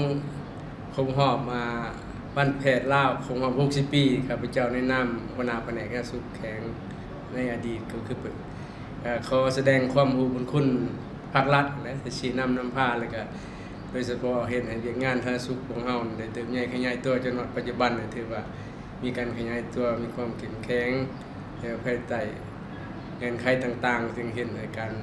ຄົບຮອບ ອາ ວັນແພດລາວຄົບຮອບຫົກສິບປີ, ຂ້າພະເຈົ້າໃນນາມຫົວໜ້າພະແນກສາທາລະນະສຸກແຂວງ ໃນອະດີດກໍຄື ເອີ ຂໍສະແດງຄວາມຮູ້ບຸນຄຸນພາກລັດ ແລະ ທີ່ຊີ້ນຳນຳພາ ແລະ ກະໂດຍສະເພາະເຮັດໃຫ້ວຽກງານສາທາລະນະສຸກຂອງເຮົາໄດ້ເຕີບໃຫຍ່ຂະຫຍາຍຕົວຈົນຮອດປັດຈຸບັນ ຖືວ່າມີການຂະຫຍາຍຕົວ, ມີຄວາມເຂັ້ມແຂງ ແລະ ພາຍໃຕ້ເງື່ອນໄຂຕ່າງໆ ຈຶ່ງເຮັດໃຫ້ການ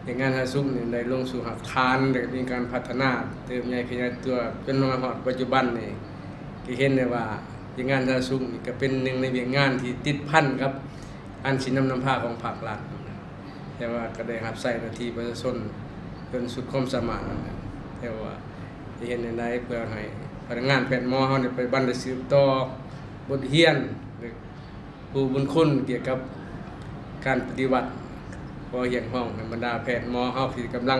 ວຽກງານສາທາລະນະສຸກນີ້ໄດ້ລົງສູ່ຮາກຖານ ແລະ ມີການພັດທະນາເຕີບໃຫຍ່ຂະຫຍາຍຕົວຈົນມາຮອດປັດຈຸບັນນີ້ ກໍເຫັນໄດ້ວ່າວຽກງານສາທາລະນະສຸກນີ້ກໍເປັນໜຶ່ງໃນວຽກງານທີ່ຕິດພັນກັບການຊີ້ນຳນຳພາຂອງພາກລັດ, ແຕ່ວ່າກໍໄດ້ຮັບໃຊ້ໜ້າທີ່ປະຊາຊົນຈົນສຸດຄວາມສາມາດນັ້ນແຫຼະ. ແຕ່ວ່າຈະເຮັດແນວໃດເພື່ອໃຫ້ພະນັກງານແພດໝໍເຮົານີ້ໄປບັນໄດ້ສືບຕໍ່ບົດຮຽນ ຜູ້ບຸນຄຸນກ່ຽວກັບການປະຕິວັດ, ຂໍຮຽກຮ້ອງໃຫ້ບັນດາແພດໝໍເຮົາທີ່ກຳລັງ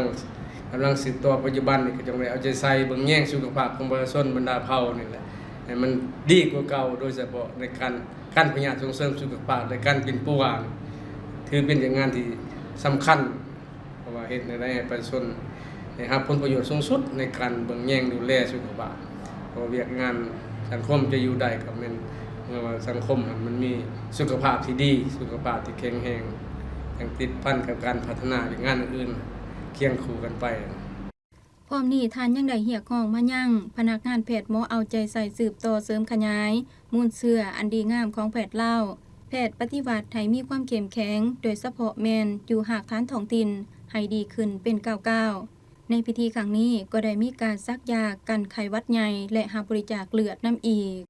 ກຳລັງສືບຕໍ່ປັດຈຸບັນນີ້ ກໍຈົ່ງໄດ້ເອົາໃຈໃສ່ເບິ່ງແຍງສຸຂະພາບຂອງປະຊາຊົນບັນດາເຜົ່ານີ້ແຫຼະ ໃຫ້ມັນດີກວ່າເກົ່າ, ໂດຍສະເພາະໃນການ ການພະຍາດສົ່ງເສີມສຸຂະພາບ ແລະ ການປິ່ນປົວ ຖືເປັນວຽກງານທີ່ສຳຄັນ. ເພາະວ່າເຮັດແນວໃດໃຫ້ປະຊາຊົນໄດ້ຮັບຜົນປະໂຫຍດສູງສຸດໃນການເບິ່ງແຍງດູແລສຸຂະພາບ, ເພາະວຽກງານສັງຄົມຈະຢູ່ໄດ້ກໍແມ່ນເມື່ອວ່າສັງຄົມຫັ້ນມັນມີສຸຂະພາບທີ່ດີ, ສຸຂະພາບທີ່ແຂງແຮງ, ຍັງຕິດພັນກັບການພັດທະນາວຽກງານອື່ນໆຄຽງຄູ່ກັນໄປ. ພ້ອມນີ້ທ່ານຍັງໄດ້ຮຽກຮ້ອງມາຍັງພະນັກງານແພດໝໍເອົາໃຈໃສ່ສືບຕໍ່ເສີມຂະຫຍາຍມູນເຊື້ອອັນດີງາມຂອງແພດລາວ, ແພດປະຕິວັດໃຫ້ມີຄວາມເຂັ້ມແຂງ, ໂດຍສະເພາະແມ່ນຢູ່ຮາກຖານທ້ອງຖິ່ນໃຫ້ດີຂຶ້ນເປັນກ້າວໆ. ໃນພິທີຄັ້ງນີ້ກໍໄດ້ມີການສັກຢາກັນໄຂ້ຫວັດໃຫຍ່ ແລະ ຮັບບໍລິຈາກເລືອດນຳອີກ.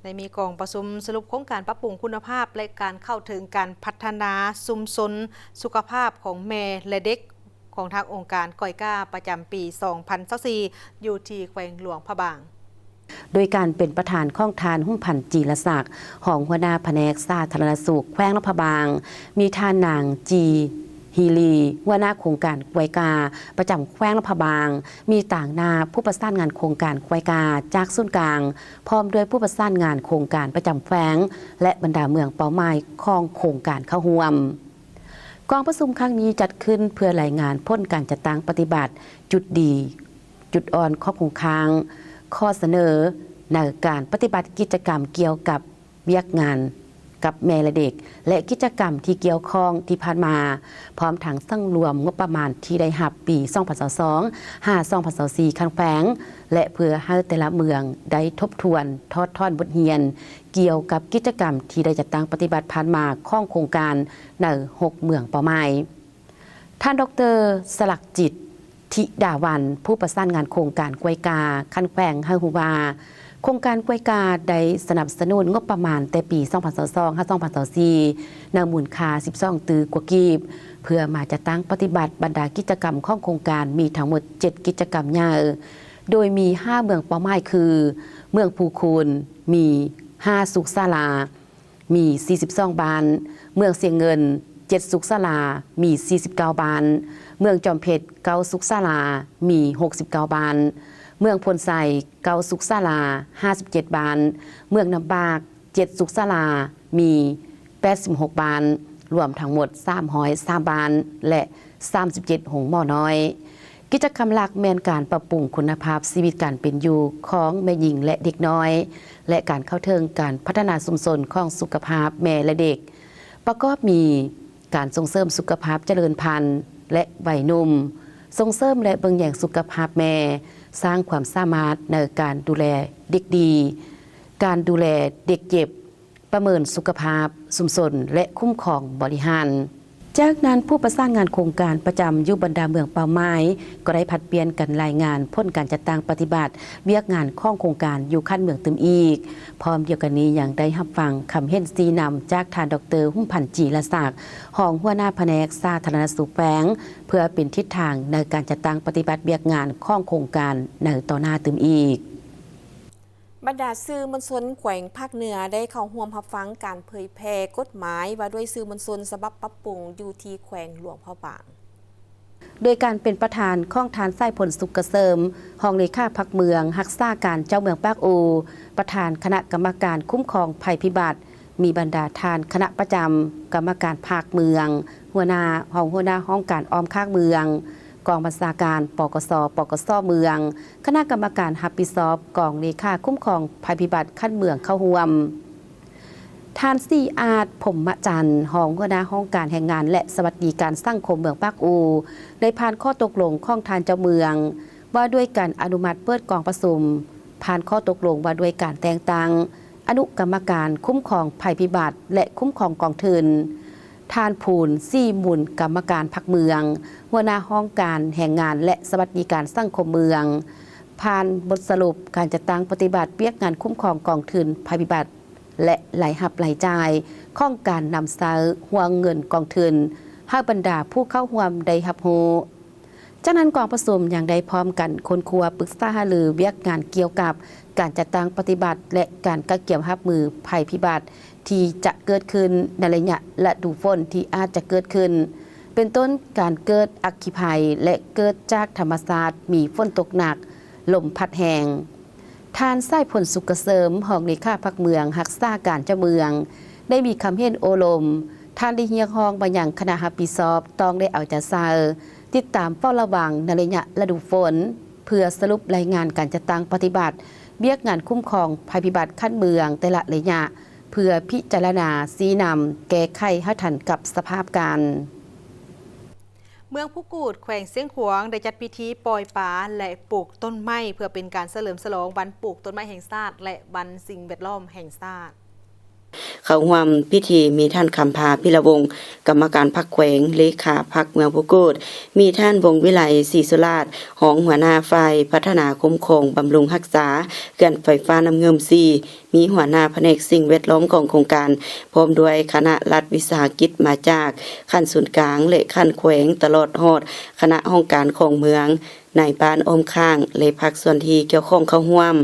ໄດ້ມີກອງປະຊຸມສະຫຼຸບໂຄງການປັບປຸງຄຸນນະພາບ ແລະ ການເຂົ້າເຖິງການພັດທະນາຊຸມຊົນສຸຂະພາບຂອງແມ່ ແລະ ເດັກ ຂອງທາງອົງການກອຍກາປະຈຳປີສອງພັນຊາວສີ່ ຢູ່ທີ່ແຂວງຫຼວງພະບາງ. ໂດຍການເປັນປະທານຂອງທ່ານ ຮຸງພັນ ຈີລະສັກ ຮອງຫົວໜ້າພະແນກສາທາລະນະສຸກແຂວງຫຼວງພະບາງ, ມີທ່ານນາງ ຈີ ຮີລີ ຫົວໜ້າໂຄງການກວຍກາປະຈຳແຂວງຫຼວງພະບາງ, ມີຕາງໜ້າຜູ້ປະສານງານໂຄງການກວຍກາຈາກສູນກາງ, ພ້ອມດ້ວຍຜູ້ປະສານງານໂຄງການປະຈຳແຂວງ ແລະ ບັນດາເມືອງເປົ້າໝາຍຂອງໂຄງການເຂົ້າຮ່ວມ. ກອງປະຊຸມຄັ້ງນີ້ຈັດຂຶ້ນເພື່ອລາຍງານຜົນການຈັດຕັ້ງປະຕິບັດ, ຈຸດດີ, ຈຸດອ່ອນ, ຂໍ້ຄົງຄ້າງ, ຂໍ້ສະເໜີໃນການປະຕິບັດກິດຈະກຳກ່ຽວກັບວຽກງານກັບແມ່ ແລະ ເດັກ ແລະ ກິດຈະກຳທີ່ກ່ຽວຂ້ອງທີ່ຜ່ານມາ, ພ້ອມທັງສັງລວມງົບປະມານທີ່ໄດ້ຮັບປີສອງພັນຊາວສອງ ຫາ ສອງພັນຊາວສີ່ ຂັ້ນແຂວງ ແລະ ເພື່ອໃຫ້ແຕ່ລະເມືອງໄດ້ທົບທວນ, ຖອດຖອນບົດຮຽນ ກ່ຽວກັບກິດຈະກຳທີ່ໄດ້ຈັດຕັ້ງປະຕິບັດຜ່ານມາຂອງໂຄງການໃນຫົກເມືອງເປົ້າໝາຍ. ທ່ານ ດອກເຕີ ສະຫຼັກຈິດ ທິດາວັນ ຜູ້ປະສານງານໂຄງການກ້ວຍກາຂັ້ນແຂວງ ໃຫ້ຮູ້ວ່າ ໂຄງການກ້ວຍກາໄດ້ສະໜັບສະໜູນງົບປະມານແຕ່ປີສອງພັນຊາວສອງ ຫາ ສອງພັນຊາວສີ່ ໃນມູນຄ່າສິບສອງຕື້ກວ່າກີບ ເພື່ອມາຈັດຕັ້ງປະຕິບັດບັນດາກິດຈະກຳຂອງໂຄງການ ມີທັງໝົດເຈັດກິດຈະກຳໃຫຍ່ ໂດຍມີຫ້າເມືອງເປົ້າໝາຍຄື ເມືອງພູຄູນ ມີຫ້າສຸກສາລາ ມີສີ່ສິບສອງບ້ານ, ເມືອງຊຽງເງິນ ເຈັດສຸກສາລາ ມີສີ່ສິບເກົ້າບ້ານ, ເມືອງຈອມເພັດ ເກົ້າສຸກສາລາ ມີຫົກສິບເກົ້າບ້ານ, ເມືອງໂພນໄຊ ເກົ້າສຸກສາລາ ຫ້າສິບເຈັດບ້ານ, ເມືອງນ້ຳບາກ ເຈັດສຸກສາລາ ມີແປດສິບຫົກບ້ານ, ລວມທັງໝົດສາມຮ້ອຍສາມບ້ານ ແລະ ສາມສິບເຈັດໂຮງໝໍນ້ອຍ. ກິດຈະກຳຫຼັກແມ່ນການປັບປຸງຄຸນນະພາບຊີວິດການເປັນຢູ່ຂອງແມ່ຍິງ ແລະ ເດັກນ້ອຍ ແລະ ການເຂົ້າເຖິງການພັດທະນາຊຸມຊົນຂອງສຸຂະພາບແມ່ ແລະ ເດັກ ປະກອບມີ ການສົ່ງເສີມສຸຂະພາບຈະເລີນພັນ ແລະ ໄວໜຸ່ມ, ສົ່ງເສີມ ແລະ ເບິ່ງແຍງສຸຂະພາບແມ່, ສ້າງຄວາມສາມາດໃນການດູແລເດັກດີ, ການດູແລເດັກເຈັບ, ປະເມີນສຸຂະພາບຊຸມຊົນ ແລະ ຄຸ້ມຄອງບໍລິຫານ. ຈາກນັ້ນ ຜູ້ປະສານງານໂຄງການປະຈຳຢູ່ບັນດາເມືອງເປົ້າໝາຍ ກໍໄດ້ຜັດປ່ຽນກັນລາຍງານຜົນການຈັດຕັ້ງປະຕິບັດວຽກງານຂອງໂຄງການຢູ່ຂັ້ນເມືອງຕື່ມອີກ. ພ້ອມດຽວກັນນີ້ ຍັງໄດ້ຮັບຟັງຄຳເຫັນຊີ້ນຳຈາກທ່ານ ດອກເຕີ ຫຸມພັນ ຈີລະສັກ ຮອງຫົວໜ້າພະແນກສາທາລະນະສຸກແຂວງ ເພື່ອເປັນທິດທາງໃນການຈັດຕັ້ງປະຕິບັດວຽກງານຂອງໂຄງການໃນຕໍ່ໜ້າຕື່ມອີກ. ບັນດາສື່ມວນຊົນແຂວງພາກເໜືອໄດ້ເຂົ້າຮ່ວມຮັບຟັງການເຜີຍແຜ່ກົດໝາຍວ່າດ້ວຍສື່ມວນຊົນສະບັບປັບປຸງຢູ່ທີ່ແຂວງຫຼວງພະບາງ ໂດຍການເປັນປະທານຂອງທ່ານ ສາຍພົນ ສຸກກະເສີມ ຮອງເລຂາພັກເມືອງ ຮັກສາການເຈົ້າເມືອງປາກອູ, ປະທານຄະນະກຳມະການຄຸ້ມຄອງໄພພິບັດ, ມີບັນດາທ່ານຄະນະປະຈຳ, ກຳມະການພັກເມືອງ, ຫົວໜ້າ, ຮອງຫົວໜ້າຫ້ອງການອ້ອມຂ້າງເມືອງ, ກອງບັນຊາການ ປກສ, ປກສ ເມືອງ, ຄະນະກຳມະການຮັບຜິດຊອບກອງເລຂາຄຸ້ມຄອງໄພພິບັດຂັ້ນເມືອງເຂົ້າຮ່ວມ. ທ່ານ ສີອາດ ພົມມະຈັນ ຮອງຫົວໜ້າຫ້ອງການແຮງງານ ແລະ ສະຫວັດດີການສັງຄົມເມືອງປາກອູ ໄດ້ຜ່ານຂໍ້ຕົກລົງຂອງທ່ານເຈົ້າເມືອງ ວ່າດ້ວຍການອະນຸມັດເປີດກອງປະຊຸມ ຜ່ານຂໍ້ຕົກລົງວ່າດ້ວຍການແຕ່ງຕັ້ງອະນຸກຳມະການຄຸ້ມຄອງໄພພິບັດ ແລະ ຄຸ້ມຄອງກອງທຶນ, ທ່ານ ພູນ ສີມູນ ກຳມະການພັກເມືອງ, ຫົວໜ້າຫ້ອງການແຮງງານ ແລະ ສະຫວັດດີການສັງຄົມເມືອງ, ຜ່ານບົດສະຫຼຸບການຈັດຕັ້ງປະຕິບັດວຽກງານຄຸ້ມຄອງກອງທຶນໄພພິບັດ ແລະ ລາຍຮັບລາຍຈ່າຍຂອງການນຳໃຊ້ຮ່ວງເງິນກອງທຶນ ໃຫ້ບັນດາຜູ້ເຂົ້າຮ່ວມໄດ້ຮັບຮູ້. ຈາກນັ້ນ ກອງປະຊຸມຍັງໄດ້ພ້ອມກັນຄົ້ນຄວ້າປຶກສາຫາລືວຽກງານກ່ຽວກັບການຈັດຕັ້ງປະຕິບັດ ແລະ ການກະກຽມຮັບມືໄພພິບັດທີ່ຈະເກີດຂຶ້ນໃນໄລຍະລະດູຝົນທີ່ອາດຈະເກີດຂຶ້ນ, ເປັນຕົ້ນການເກີດອັກຄີໄພ ແລະ ເກີດຈາກທຳມະຊາດ ມີຝົນຕົກໜັກ, ລົມພັດແຮງ. ທ່ານ ສາຍພົນ ສຸກກະເສີມ ຮອງເລຂາພັກເມືອງ ຮັກສາການເຈົ້າເມືອງ ໄດ້ມີຄຳເຫັນໂອ້ລົມ. ທ່ານໄດ້ຮຽກຮ້ອງມາຍັງຄະນະຮັບຜິດຊອບ ຕ້ອງໄດ້ເອົາໃຈໃສ່ ຕິດຕາມເຝົ້າລະວັງໃນໄລຍະລະດູຝົນ ເພື່ອສະຫຼຸບລາຍງານການຈັດຕັ້ງປະຕິບັດວຽກງານຄຸ້ມຄອງໄພພິບັດຂັ້ນເມືອງແຕ່ລະໄລຍະ ເພື່ອພິຈາລະນາຊີ້ນຳແກ້ໄຂໃຫ້ທັນກັບສະພາບການ. ເມືອງພູກູດ ແຂວງຊຽງຂວາງ ໄດ້ຈັດພິທີປ່ອຍປາ ແລະ ປູກຕົ້ນໄມ້ ເພື່ອເປັນການສະເຫຼີມສະຫຼອງວັນປູກຕົ້ນໄມ້ແຫ່ງຊາດ ແລະ ວັນສິ່ງແວດລ້ອມແຫ່ງຊາດ. ເຂົ້າຮ່ວມພິທີມີທ່ານ ຄຳພາ ພິລະວົງ ກຳມະການພັກແຂວງ, ເລຂາພັກເມືອງພູກູດ, ມີທ່ານ ວົງວິໄລ ສີສຸລາດ ຮອງຫົວໜ້າຝ່າຍພັດທະນາຄຸ້ມຄອງບຳລຸງຮັກສາເຂື່ອນໄຟຟ້ານ້ຳງື່ມສີ່, ມີຫົວໜ້າພະແນກສິ່ງແວດລ້ອມຂອງໂຄງການ ພ້ອມດ້ວຍຄະນະລັດວິສາຫະກິດມາຈາກຂັ້ນສູນກາງ ແລະ ຂັ້ນແຂວງ ຕະຫຼອດຮອດຄະນະຫ້ອງການຂອງເມືອງ, ນາຍບ້ານອ້ອມຂ້າງ ແລະ ພາກສ່ວນທີ່ກ່ຽວຂ້ອງເຂົ້າຮ່ວມ.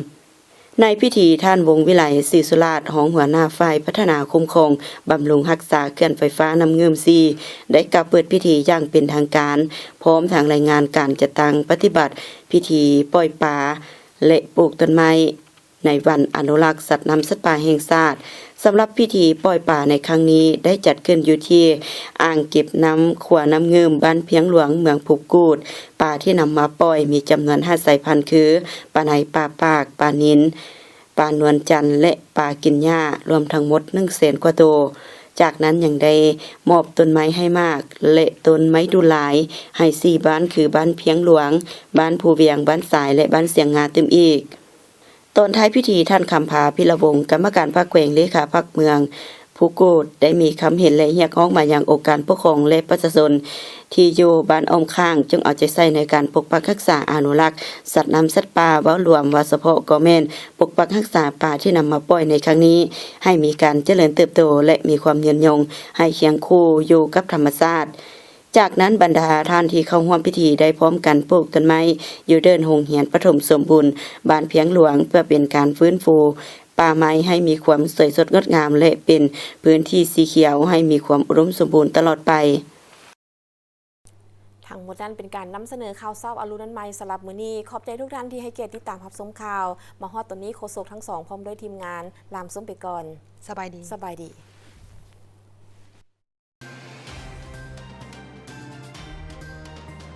ໃນພິທີ ທ່ານ ວົງວິໄລ ສີສຸລາດ ຮອງຫົວໜ້າຝ່າຍພັດທະນາຄຸ້ມຄອງບຳລຸງຮັກສາເຂື່ອນໄຟຟ້ານ້ຳງື່ມສີ່ ໄດ້ກ່າວເປີດພິທີຢ່າງເປັນທາງການ, ພ້ອມທັງລາຍງານການຈັດຕັ້ງປະຕິບັດພິທີປ່ອຍປາ ແລະ ປູກຕົ້ນໄມ້ ໃນວັນອະນຸລັກສັດນ້ຳສັດປ່າແຫ່ງຊາດ. ສຳລັບພິທີປ່ອຍປາໃນຄັ້ງນີ້ ໄດ້ຈັດຂຶ້ນຢູ່ທີ່ອ່າງເກັບນ້ຳຂົວນ້ຳງື່ມ ບ້ານພຽງຫຼວງ ເມືອງພູກູດ. ປາທີ່ນຳມາປ່ອຍມີຈຳນວນຫ້າສາຍພັນຄື ປາໄນ, ປາປາກ, ປານິນ, ປານວນຈັນ ແລະ ປາກິນຫຍ້າ, ລວມທັງໝົດໜຶ່ງແສນກວ່າໂຕ. ຈາກນັ້ນຍັງໄດ້ມອບຕົ້ນໄມ້ໃຫ້ໝາກ ແລະ ຕົ້ນໄມ້ດູນລາຍໃຫ້ສີ່ບ້ານ ຄື ບ້ານພຽງຫຼວງ, ບ້ານພູວຽງ, ບ້ານຊາຍ ແລະ ບ້ານຊຽງງາຕື່ມອີກ. ຕອນທ້າຍພິທີ ທ່ານ ຄຳພາ ພິລະວົງ ກຳມະການພັກແຂວງ, ເລຂາພັກເມືອງ, ພູກູດ ໄດ້ມີຄຳເຫັນ ແລະ ຮຽກຮ້ອງມາຍັງອົງການປົກຄອງ ແລະ ປະຊາຊົນທີ່ຢູ່ບ້ານອ້ອມຂ້າງ ຈົ່ງເອົາໃຈໃສ່ໃນການປົກປັກຮັກສາ, ອະນຸລັກສັດນ້ຳສັດປ່າ, ເວົ້າລວມວ່າສະເພາະກໍແມ່ນປົກປັກຮັກສາປາທີ່ນຳມາປ່ອຍໃນຄັ້ງນີ້ ໃຫ້ມີການຈະເລີນເຕີບໂຕ ແລະ ມີຄວາມຍືນຍົງ ໃຫ້ຄຽງຄູ່ຢູ່ກັບທຳມະຊາດ. ຈາກນັ້ນ, ບັນດາທ່ານທີ່ເຂົ້າຮ່ວມພິທີໄດ້ພ້ອມກັນປູກຕົ້ນໄມ້ຢູ່ເດີ່ນໂຮງຮຽນປະຖົມສົມບູນບ້ານພຽງຫຼວງ ເພື່ອເປັນການຟື້ນຟູປ່າໄມ້ໃຫ້ມີຄວາມສວຍສົດງົດງາມ ແລະ ເປັນພື້ນທີ່ສີຂຽວໃຫ້ມີຄວາມອຸດົມສົມບູນຕະຫຼອດໄປ. ທັງໝົດນັ້ນເປັນການນຳສະເໜີຂ່າວເຊົ້າອາລຸນໃໝ່ສຳລັບມື້ນີ້. ຂອບໃຈທຸກທ່ານທີ່ໃຫ້ກຽດຕິດຕາມຮັບຊົມຂ່າວ. ມາຮອດຕອນນີ້ ໂຄສົກທັງສອງພ້ອມດ້ວຍທີມງານລາມຊົມໄປກ່ອນ. ສະບາຍດີ. ສະບາຍດີ.